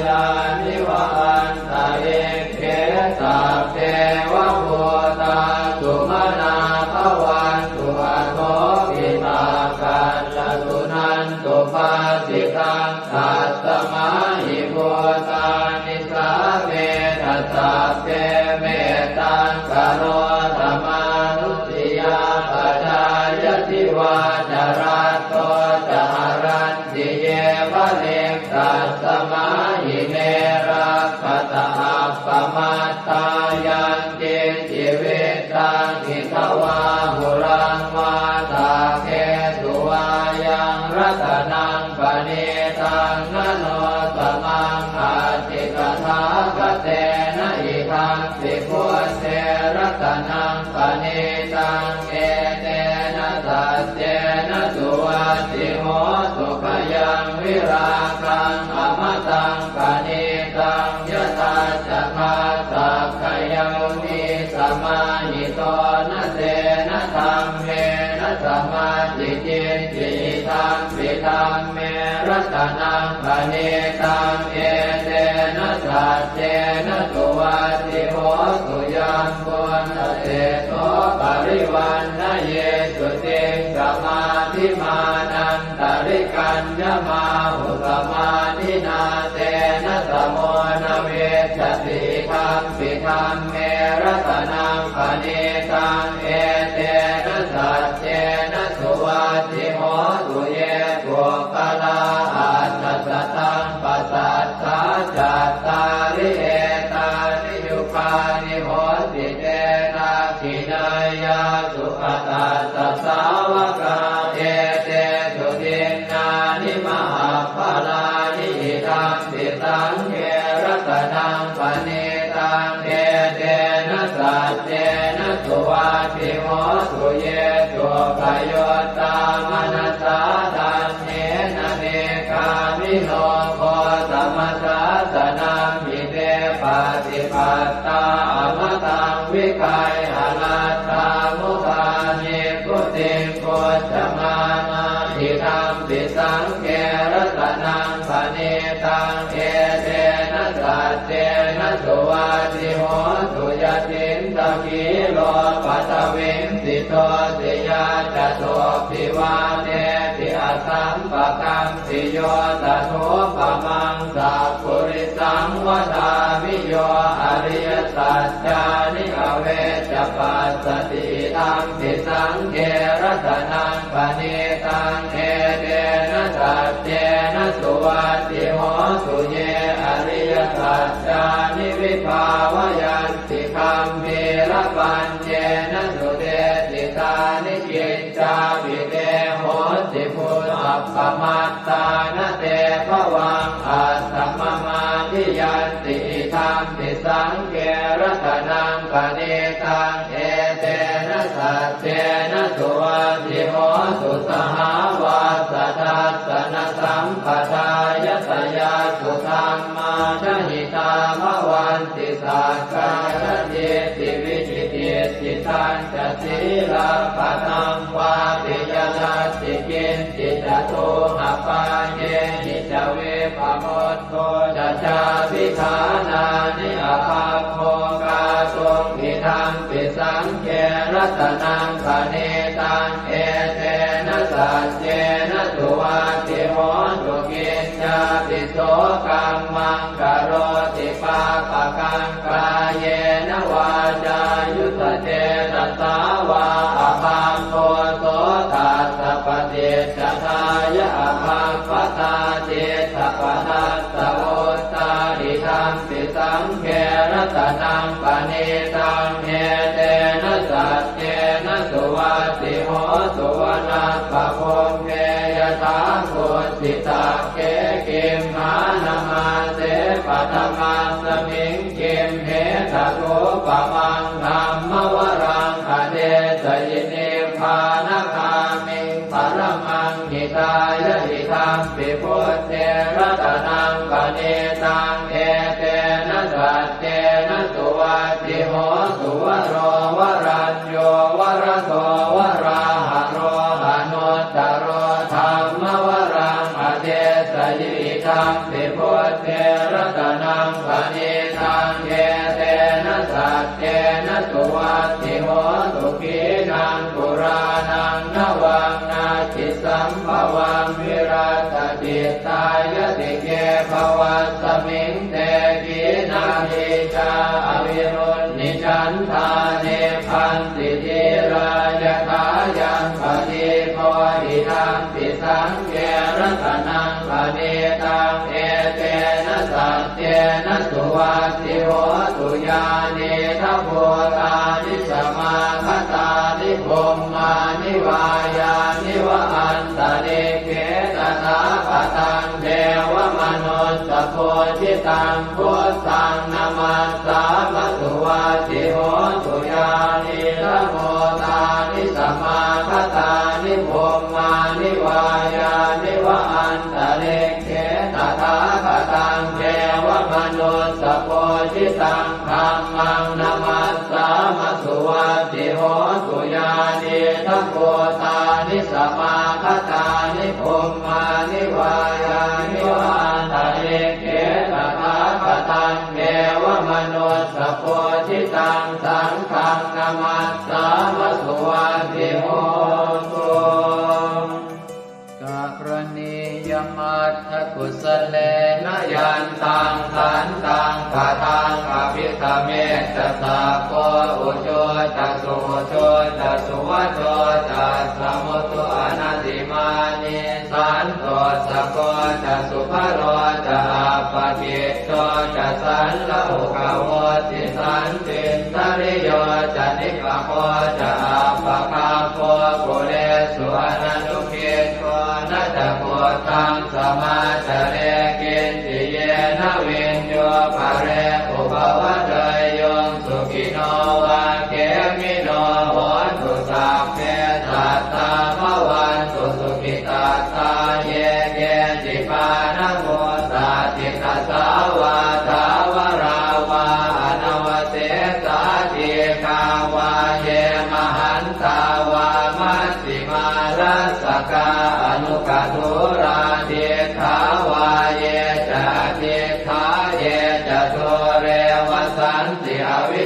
yāni va antalikkhe sabbeva bhūtā sumanā bhavantu athopi sakkacca suṇantu bhāsitaṃ. Tasmā hi bhūtā nisāmetha sabbe mettaṃ karotha mānusiyā pajāya divā ca ratto ca haranti ye baliṃ. Tasmā hi ne rakkhatha appamattā yaṃ kiñci vittaṃ idha vā huraṃ vā saggesu vā yaṃ ratanaṃ paṇītaṃ na no samaṃ atthi tathāgatena. Idampi buddhe ratanaṃ paṇītaṃ etena saccena suvatthi hotu. Khayaṃ virāgaṃ amataṃ paṇītaṃ yadajjhagā sakyamunī samāhito na tena dhammena samatthi kiñci idampi dhamme ratanaṃ paṇītaṃ etena saccena suvatthi hotu. Yambuddhaseṭṭho parivaṇṇayī suciṃ samādhimānan tarikaññamāhu samādhinā tena samo na vijjati idampi dhamme ratanaṃ paṇītaṃ etena saccena suvatthi hotu. Ye puggalā aṭṭha sataṃ pasaṭṭhā cattāri etāni yugāni honti te dakkhiṇeyyā sugatassa sāvakā etesu dinnāni mahapphalāni idampi saṅghe ratanaṃ paṇītaṃ etena saccena suvatthi hotu. Ye suppayuttā manasā daḷhena nikkāmino Amataṃ vigayha laddhā mudhā nibbutiṃ bhuñjamānā idampi saṅghe ratanaṃ paṇītaṃ etena saccena suvatthi hotu. Yacittakhīlo paṭhaviṃ sito siyā catubbhi vātebhi asampakampiyo tathūpamaṃ sappurisaṃ vadāmi yo ariyasaccāni avecca passati idampi saṅghe ratanaṃ paṇītaṃ etena saccena suvatthi hotu. Ye ariyasaccāni vibhāvayanti gambhīrapaññena sudesitāni kiccāpi te honti bhusappamattā na te bhavaṃ atthamamādiyanti idampi saṅghe ratanaṃ paṇītaṃ etena saccena suvatthi hotu. Sahāvassa dassanasambhadāya tayassu dhammā jahitā bhavanti sakkāyadiṭṭhi vicikicchitañca sīlabbataṃ vāpi yadatthi kiñci catūhapāyehi ca vippamu tto ca cābhiṭhānāni abhabbo kātuṃ idampi saṅghe ratanaṃ paṇītaṃ etena saccena suvatthi hotu. Kiñcāpi so kammaṃ karoti pāpakaṃ kāyena vācāyuda cetasā vā abhabbo so tassa paṭicca dāya abhabbatā diṭṭhapadassa vuttā idampi saṅghe ratanaṃ paṇītaṃ etena saccena suvatthi hotu. Vanappagumbe yathā kussitakkhē gimhānamāse paṭhamasmiṃ gimhe tathūpamaṃ dhammavaraṃ adesayi nibbānagāmiṃ paramaṃ hitāya idampi buddhe ratanaṃ paṇītaṃ etena saccena suvatthi hotu. Varo varañño varado varāharo anuttaro dhammavaraṃ adesayi idampi buddhe ratanaṃ paṇītaṃ etena saccena suvatthi hotu. Khīṇaṃ purāṇaṃ navaṃ natthi sambhavaṃ virattacittāyatike bhavasmiṃ te khīṇabījā avirūḷhichandā nibbanti dhīrā yathāyaṃ padīpo idampi saṅghe ratanaṃ paṇītaṃ etena saccena suvatthi hotu. Yānīdha bhūtāni samāgatāni bhummāni vā yāni va antalikkhe tathāgataṃ devamanussapūjitaṃ buddhaṃ namassāma suvatthi hotu. Yānīdha bhūtāni samāgatāni bhummāni vā yāni va antalikkhe tathāgataṃ devamanussapūjitaṃ dhammaṃ namassāma suvatthi hotu. Yānīdha bhūtāni samāgatāni bhummāni vā yāni va antalikkhe tathāgataṃ devamanussapūjitaṃ saṅghaṃ namassāma suvatthi hotu. Karaṇīyamatthakusalena yantaṃ santaṃ padaṃ abhisamecca sakko ujū ca suhujū ca suvaco cassa mudu anatimānī santussako ca subharo ca appakicco ca sallahukavutti santindriyo ca nipako ca appagabbho kulesu ananu giddho na ca khuddaṃ samācare kiñci yena viññū pare upavadeyyuṃ. Sukhino vā khemino hontu sabbe sattā bhavantu sukhitattā. Ye keci pāṇabhūtatthi tasā vā thāvarā vā anava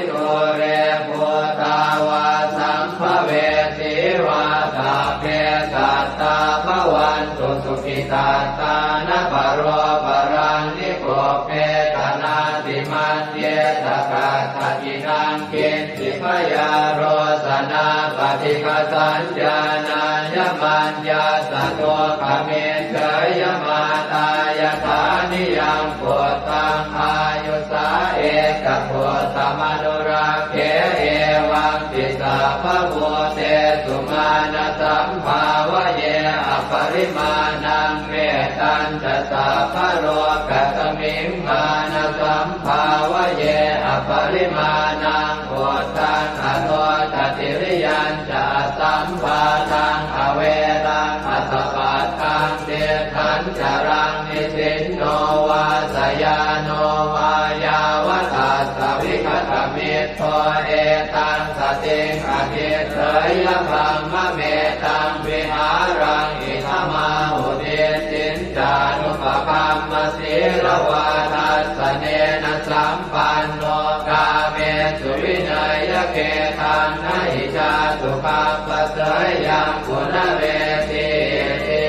dūre bhūtā vā sambhavesī vā, sabbe sattā bhavantu sukhitattā. Na paro paraṃ nikubbetha, nātimaññetha katthaci naṃ kiñ ci. Byārosanā paṭighasaññā, nāññamaññassa dukkhamiccheyya. Mātā yathā niyaṃ puttaṃ, āyusā ekaputtamanurakkhe, evampi sabbabhūtesu, mānasambhāvaye aparimāṇaṃ. Mettañca sabbalokasmiṃ, mānasambhāvaye aparimāṇaṃ, uddhaṃ adho ca tiriyañca, asambādhaṃ averaṃ asapattaṃ. Tiṭṭhañcaraṃ nisinno vā, sayāno vā yāvatassa vigatamiddho, etaṃ satiṃ adhiṭṭheyya, brahmametaṃ vihāraṃ idhamāhu. Diṭṭhiñcānupagamma sīlavā, dassanena sampanno, kāmesu vineyya gedhaṃ, na hi jātu gabbhaseyyaṃ punaretīti.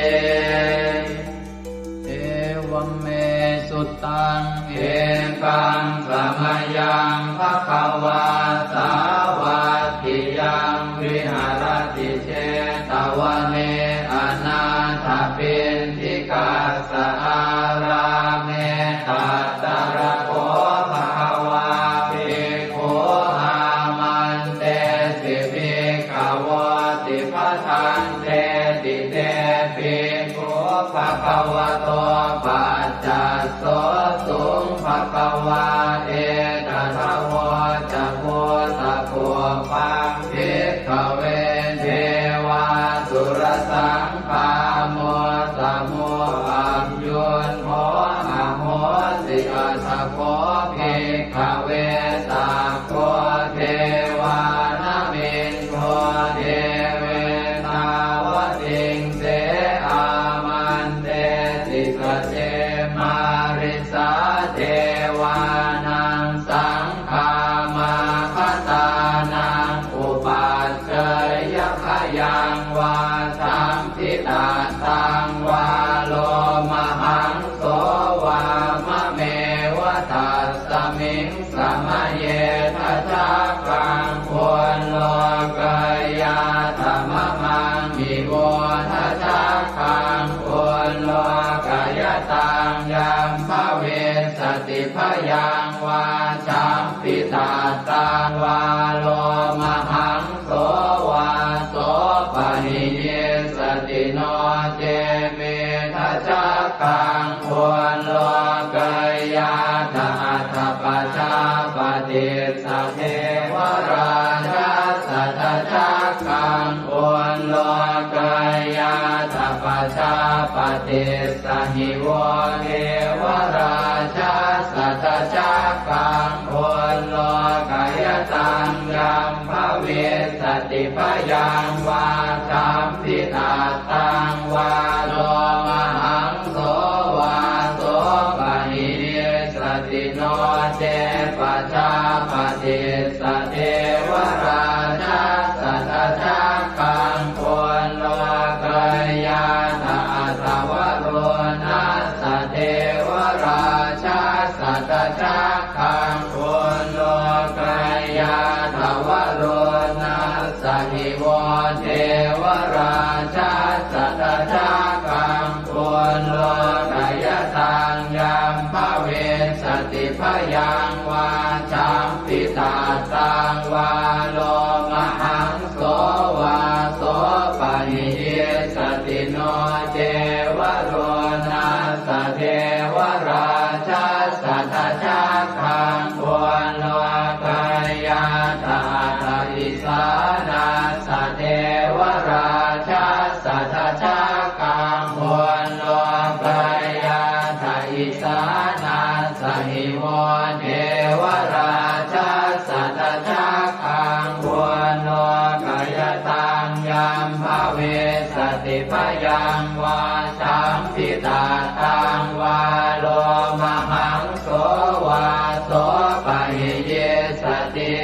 Evaṃ me sutaṃ. Ekaṃ samayaṃ bhagavā sāvatthiyaṃ viharati jetavane anāthapiṇḍikassa ārāme. Tatra kho bhagavā bhikkhū āmantesi bhikkhavoti. Bhadanteti te bhikkhū bhagavato paccassosuṃ. Bhagavā etadavoca. Bhūtapubbaṃ bhikkhave devāsurasaṅgāmo, samo sambuddho ahosi. Atha kho bhikkhave sakko devānamindo devetāvatiṃse āmantesi. Sace mārisā devānaṃ saṅgāmā bhadānaṃ upajjheyya, bhayaṃ vā samphitattaṃ vā lomahaṃso vā mameva tasmiṃ samaye dhajaggaṃ ullokayātha mamaṃ ivo dhajaggaṃ ullokayataṃ yaṃ bhavissati bhayaṃ vā samphitattaṃ vā lomahaṃso vā so pahiyissati. No ce me dhajaggaṃ ullokayātha. Atha pajāpatissa devarājassa dhajaggaṃ ullokayātha. Pajāpatissa hi vo devarājassa dhajaggaṃ ullokayataṃ yaṃ bhavissati bhayaṃ vā samphitattaṃ vā lomahaṃso vā so pahiyissati. No ce pajāpatissa devarājassa dhajaggaṃ ullokayātha. Atha varuṇṇassa devarājassa dhajaggaṃ ullokayātha. Varuṇṇassa hi vo devarājassa dhajaggaṃ ullokayataṃ yaṃ bhavissati bhayaṃ vā samphitattaṃ vā lomahaṃso vā so pahiyissati. No ce varuṇṇassa devarājassa dhajaggaṃ ullokayātha. Atha isāṇassa devarājassa dhajaggaṃ ullokayātha. Isāṇassa hi vo devarājassa dhajaggaṃ ullokayataṃ yaṃ bhavissati bhayaṃ vā samphitattaṃ vā lomahaṃso vā so pahiyissati.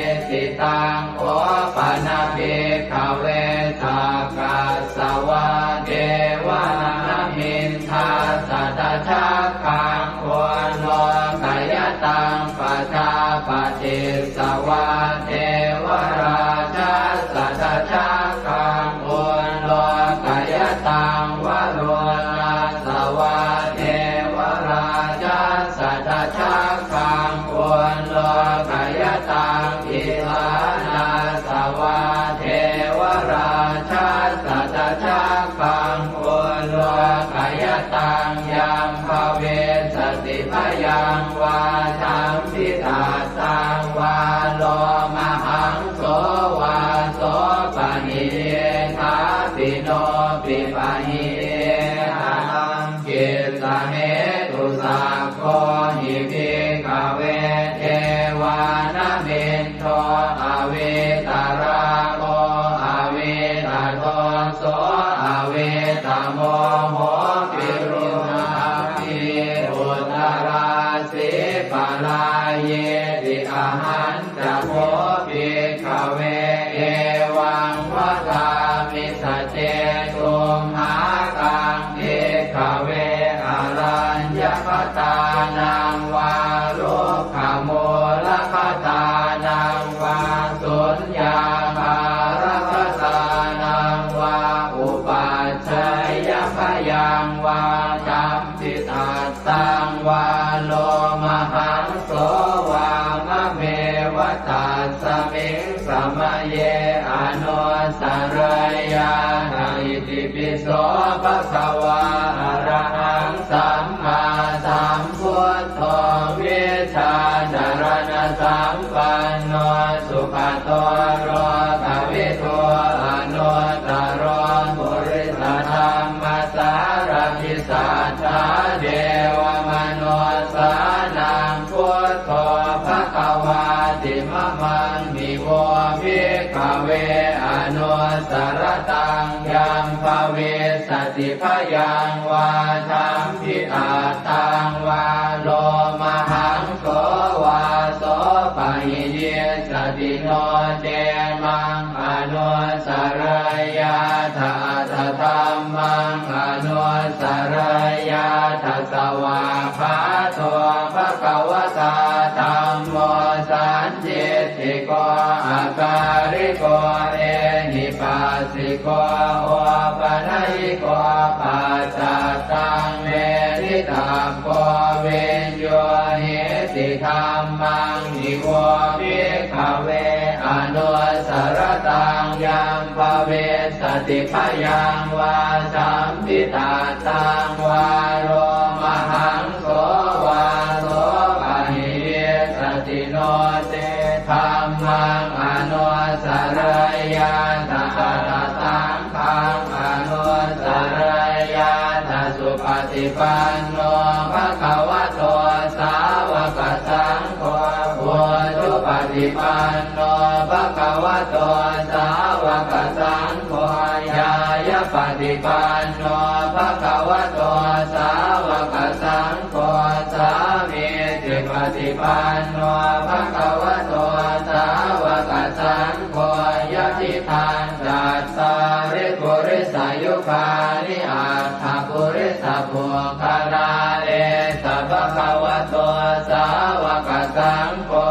Jambitattaṃ vā lomahaṃso vā sopahi iddhāpi nopi pahi iddha taṃ kissa hetu. Sakko hi bhikkhave devānamin do avītarāgo avītadoso avītamoho virūḷhapī uttarāsī parāyīti. Ahañca kho bhikkhave evaṃ vadāmi saccesumhākaṃ bhikkhave araññagatānaṃ vā rukkhamūlagatānaṃ vā suññāgāragatānaṃ vā upajjhāyabhayaṃ vā jambitattaṃ vā lomahaṃso vā mameva tasmiṃ samaye anussarayyātha. Itipi so bhagavā arahaṃ sammāsambuddho vijjācaraṇasampanno sugato lokavidū anuttaro purisadammasārathi satthā devamanussānaṃ buddho bhagavāti. Mamaṃ hi vo bhikkhave anussarattaṃ yaṃ bhavissati bhayaṃ vā jambitattaṃ vā lomahaṃso vā sopahi issati no ce maṃ anussarayyātha atha dhammaṃ anussarayyātha. Svākkhāto bhagavatā dhammo sandiṭṭhiko akāliko ehipassiko opanayiko paccattaṃ veditabbo viññūhīti. Dhammaṃ hi vo bhikkhave anussarattaṃ yaṃ bhavissati bhayaṃ vā jambitattaṃ vā lomahaṃso vā sopahi issati no ce dhammaṃ anussarayyātha atha saṅghaṃ anussarayyātha. Supaṭipanno bhagavato sāvakasaṅgho ujupaṭipanno bhagavato sāvakasaṅgho ñāyapaṭipanno bhagavato sāvakasaṅgho sāmīcipaṭipanno bhagavato sāvakasaṅgho yadidaṃ cattāri purisayugāni aṭṭha purisapuggalā esa bhagavato sāvakasaṅgho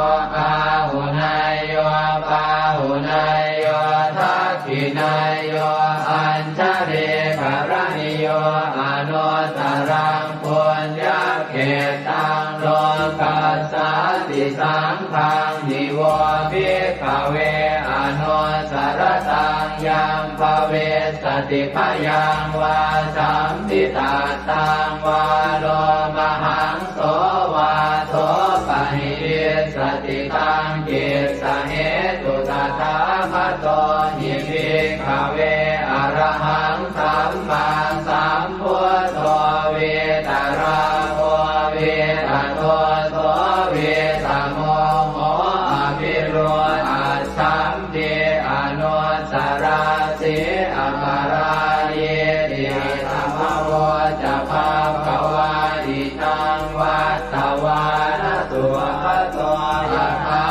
āhuneyyo pāhuneyyo dakkhiṇeyyo añjalikaraṇīyo anuttaraṃ puññakkhettaṃ lokassāti. Saṅghaṃ hi vo bhikkhave anussarattaṃ yaṃ bhavissati bhayaṃ vā jambitattaṃ vā lomahaṃso vā sopahi issati taṃ kissa hetu. Tathāgato hi bhikkhave arahaṃ sammāsambuddho vītarāgo vītadoso vītamoho avirūḷhaccham pi anusarāsi aparājīti. Idamavoca bhagavā idaṃ vattavāna sugato yathā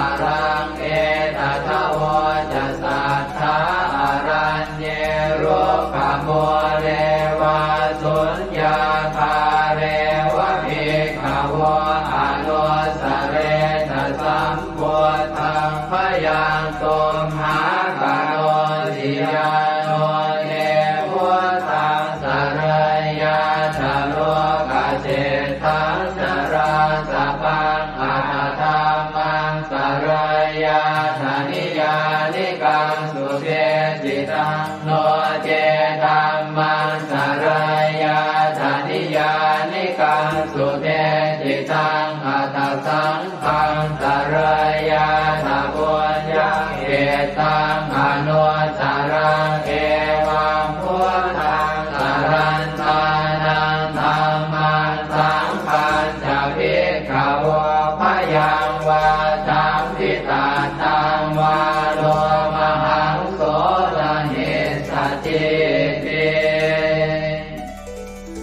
araṃ etadavoca satthā araññe rukkhamūle vā suññāgāre va bhikkhavo anussarena sam buddhaṃ bhayaṃ tumhākarosi. Yāno te buddhaṃ sarayyātha lokaseṭṭhaṃ narāsabhaṃ atha dhammaṃ sarayyātha niyyānikaṃ sudesitaṃ, no ce dhammaṃ sarayyātha niyyānikaṃ sudesitaṃ taṃ anuttaraṃ. Evaṃ buddhaṃ sarantānaṃ dhammaṃ saṅghañca bhikkhavo bhayaṃ vā champi tattaṃ vā lomahaṃso na hissatī ti.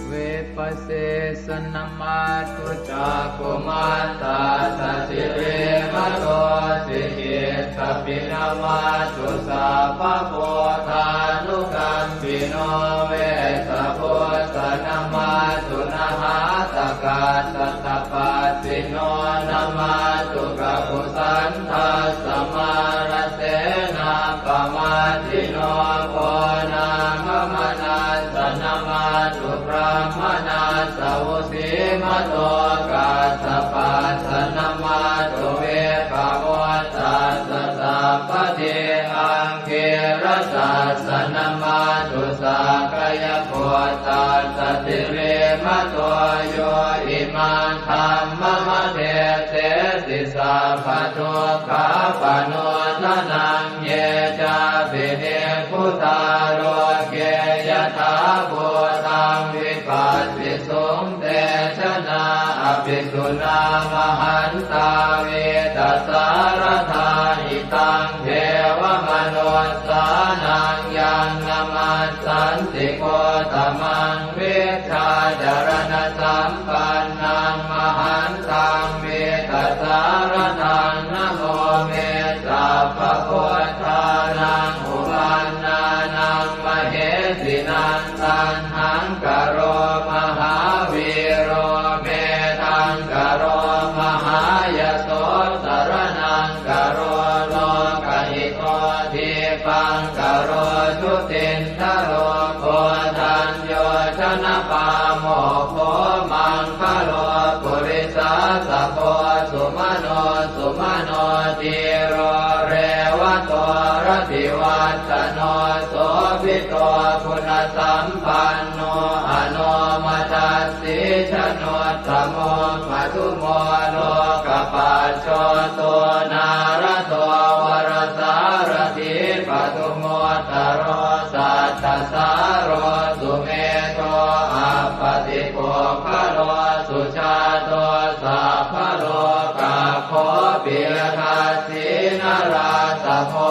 Vipasīsa namatthu cakkhumantassa sirīmato, sikhīttapi namatthu sabbabuddhānukampino, Vessabhussa namatthu nhātakassa tapassino, namatthu kakusandhassa mārasenappamaddino, Konāgamanassa namatthu brāhmaṇassa vusīmato, Kassapassa namatthu vippamuttassa sabbadhi, Aṅgīrasassa namatthu sakyaputtassa sirīmato, yo imaṃ dhammamadesesi sabbadukkhāpanūdanaṃ. Ye cāpi nibbutā loke yathābhūtaṃ vipassisuṃ, te janā apisuṇā mahantā vītasāradā. Hitaṃ devamanussānaṃ yaṃ namassanti gotamaṃ, vijjācaraṇasampannaṃ mahantaṃ vītasāradaṃ. Namo me sabbabuddhānaṃ uppannānaṃ mahesinaṃ, Taṇhaṅkaro mahāvīro Medhaṅkaro mahāyaso, Saraṇaṅkaro lokahito, Dīpaṅkaro jutindharo, Koṇḍañño janapāmokkho, Maṅgalo purisāsabho, Sumano sumano dhīro, Revato rativaḍḍhano, Sobhito guṇasampanno, Anomadassī januttamo, Madhumo lokapajjoto, Nārado varasārathī, Padumu ttaro sattasāro, Sumedho appaṭipuggalo, Sujāto sabbalokaggo, Piyadassī narāsabho,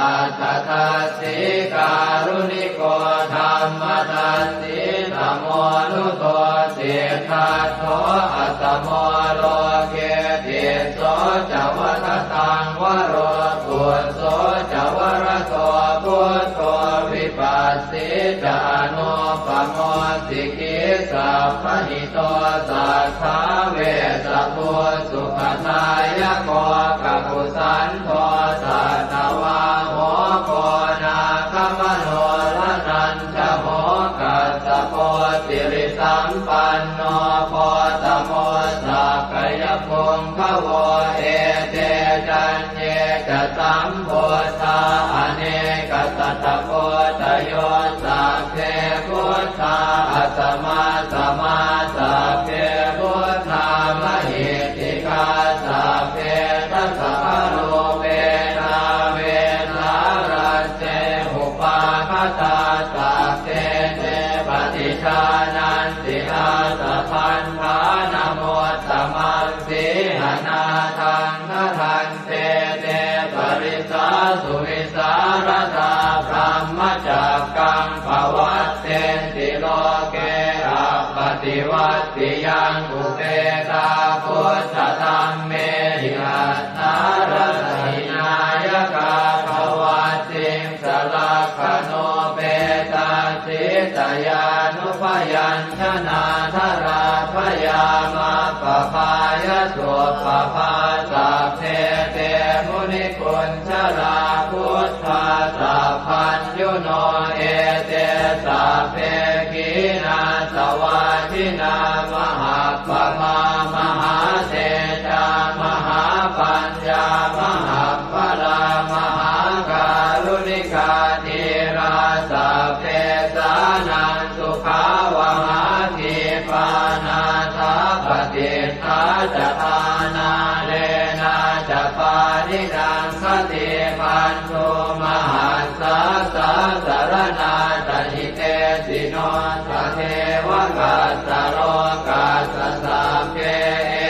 Atthadassī kāruṇiko, Dhammadassī tamonudo, Siddhattho asamo loke, Tisso ca vadataṃ varo, Phusso ca varado buddho, Vipassī ca anuppamo, Sikhī sabbahito satthā, Vessabhū sukhadāyako, Kakusandho satthavāho, Koṇāgamano raṇañ jaho, Kassapo sirisampanno, Gotamo sakyapuṅgavo. Ete caññe ca sambuddhā, anekasatakoṭayo, Sabbe buddhā asamassamā, Sabbe buddhā mahiddhikā, Sabbe dasabalūpetā, Vesālā te upāgatā, Sabbe te paṭijānanti, Ātabandhanamuttamaṃ. Sīhanāthaṃ gaṇhanti, Te parisāsu vivīsāradā, Brahmacakkaṃ pavattenti loke, Appaṭivattiyaṃ upetā, Buddhadhammehi attarata hinayakā, Dvattiṃsalakkhaṇūpetā, Sītayānubyañjanā, Jalābhayamakkhapāya suppabhā. Sabbe te munikuñjalā, Buddhā sabbaññuno, Ete sabbe khīṇāsavā, Jinā mahappamā, Mahātejā mahāpaññā, Mahappalā mahākāruṇikā, Dhīrā sabbesānaṃ sukhāvahā, Khipā nāthapaṭiṭṭhā ca, Āṇānenā ca pāṇinaṃ, Te bandhū mahassāsā saraṇāgahitesino, sadevakassa lokassa sabbe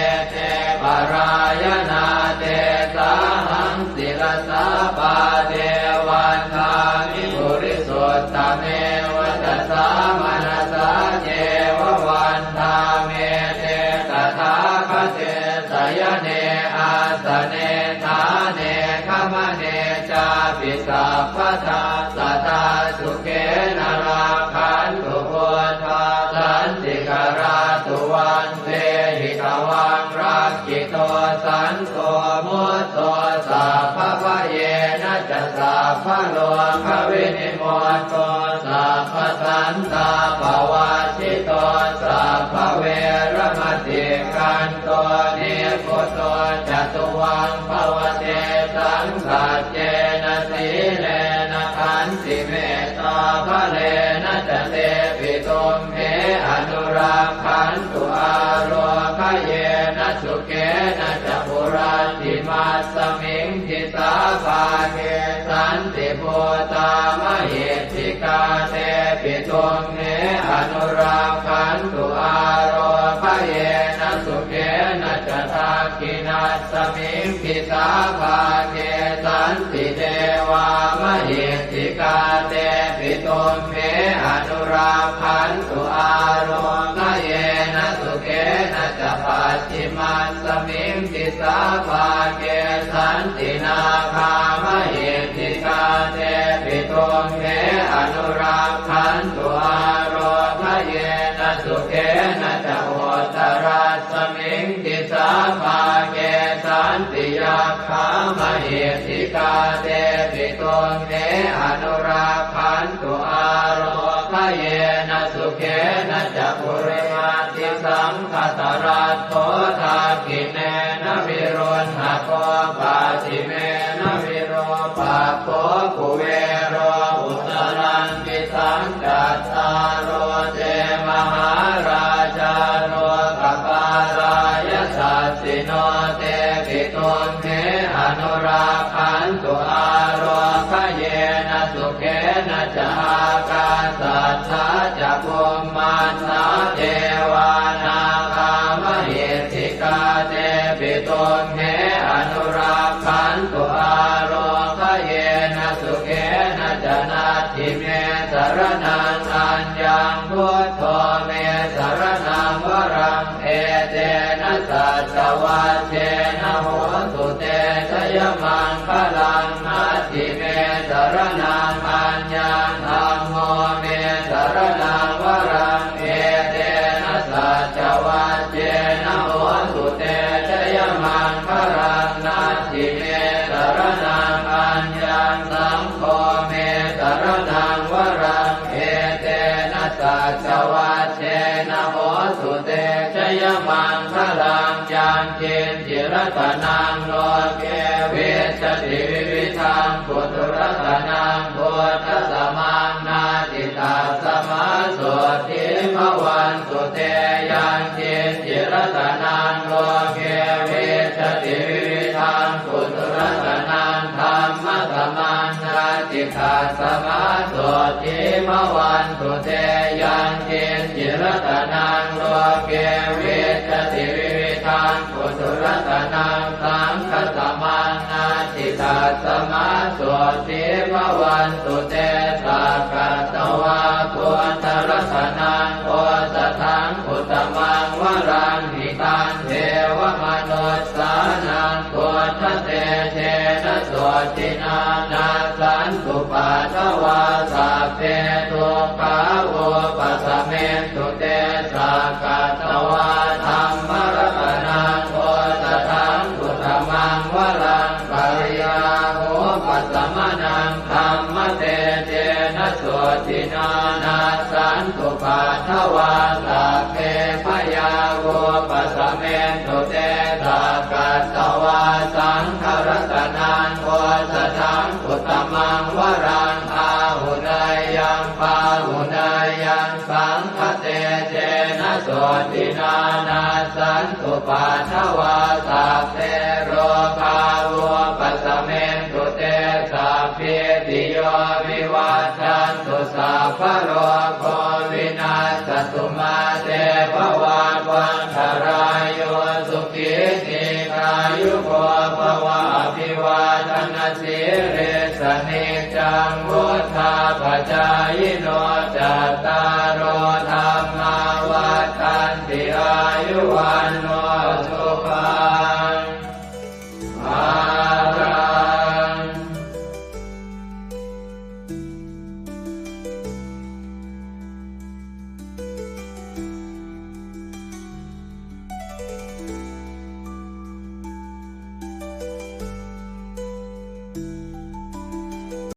ete parāyanā, tesāhaṃ sirasā pāde vandāmi purisuttame. Vacasā manasā ceva vandāmete tathāgate, sayane āsane ṭhāne gamane cāpi sabbadā, sadā sukhena rakkhantu buddhā santikarā. Tuvaṃ vehi tvaṃ rakkhito santo mutto, sabbabhayena ca sabbarogavinimutto, sabbasantāpavajjito, sabbaveramatikkanto nibbuto ca tuvaṃ bhavatesaṃ. Saccena sīlena khantimettābalena ca devi tumhe anurakkhantu, ārogyena sukhena ca puratthimasmiṃ disābhāge santibhūtā mahiddhikā, tepi tumhe anurakkhantu, ārogyena sukhena ca dakkhiṇasmiṃ disābhāge santidevā mahiddhikā, tepi tumhe anurakkhantu, ārogyena sukhena ca pacchimasmiṃ disābhāge santi nāgā mahiddhikā, tepi tumhe anurakkhantu, ārogyena sukhena ca uttarasmiṃ disābhāge santi yakkhā mahiddhikā, tepi tumhe anurakkhantu, ārogyena sukhena ca purimaṃ disaṅkhataratto dakkhiṇena viruḷhako pacchimena virūpakkho kuvero uttaraṃ disaṃ. Cattāro te mahārājā lokapālā yasassino, tepi tumhe anurakkhantu, ārogyena sukhena ca. Ākāsaṭṭhā ca bhummaṭṭhā devā nāgā mahiddhikā, tepi tumhe anurakkhantu, ārogyena sukhena ca. Natthi me saraṇaṃ aññaṃ, buddho me saraṇaṃ varaṃ, etena saccavajjena hotu te jayamaṅgalaṃ. Natthi me saraṇaṃ aññaṃ, dhammo me saraṇaṃ varaṃ, etena saccavajjena hotu te jayamaṅgalaṃ. Natthi me saraṇaṃ aññaṃ, saṅgho me saraṇaṃ varaṃ, etena saccavajjena hotu te jayamaṅgalaṃ. Yaṅkiñci ratanaṃ loke vijjati vividhaṃ puthu, ratanaṃ buddhasamaṃ natthi, tasmā sotthī bhavantu te. Yaṅkiñci ratanaṃ loke vijjati vividhaṃ puthu, ratanaṃ dhammasamaṃ natthi, tasmā sotthī bhavantu te. Yaṅkiñci ratanaṃ loke vijjati vividhaṃ puthu, ratanaṃ saṅghasamaṃ natthi, tasmā sotthī bhavantu te. Sakkatvā buddharatanaṃ osathaṃ uttamaṃ varaṃ, hitaṃ devamanussānaṃ buddhatejena sotthinā, nassantupaddavā sabbe dukkhā vūpasamentu te. Sakkatvā dhammaratanaṃ osathaṃ uttamaṃ varaṃ, bhayāvūpasamanaṃ dhammatejena sotthinā, nassantupaddavā sabbe bhayā vūpasamentu te. Sakkatvā saṅgharatanaṃ osathaṃ uttamaṃ varaṃ, āhuneyyaṃ pāhuneyyaṃ saṅghatejena sotthinā, nassantupaddavā sabbe rogā vūpasamentu sīlissa niccaṃ vuḍḍhāpacāyino, cattāro dhammā vaḍḍhanti: āyu vaṇṇo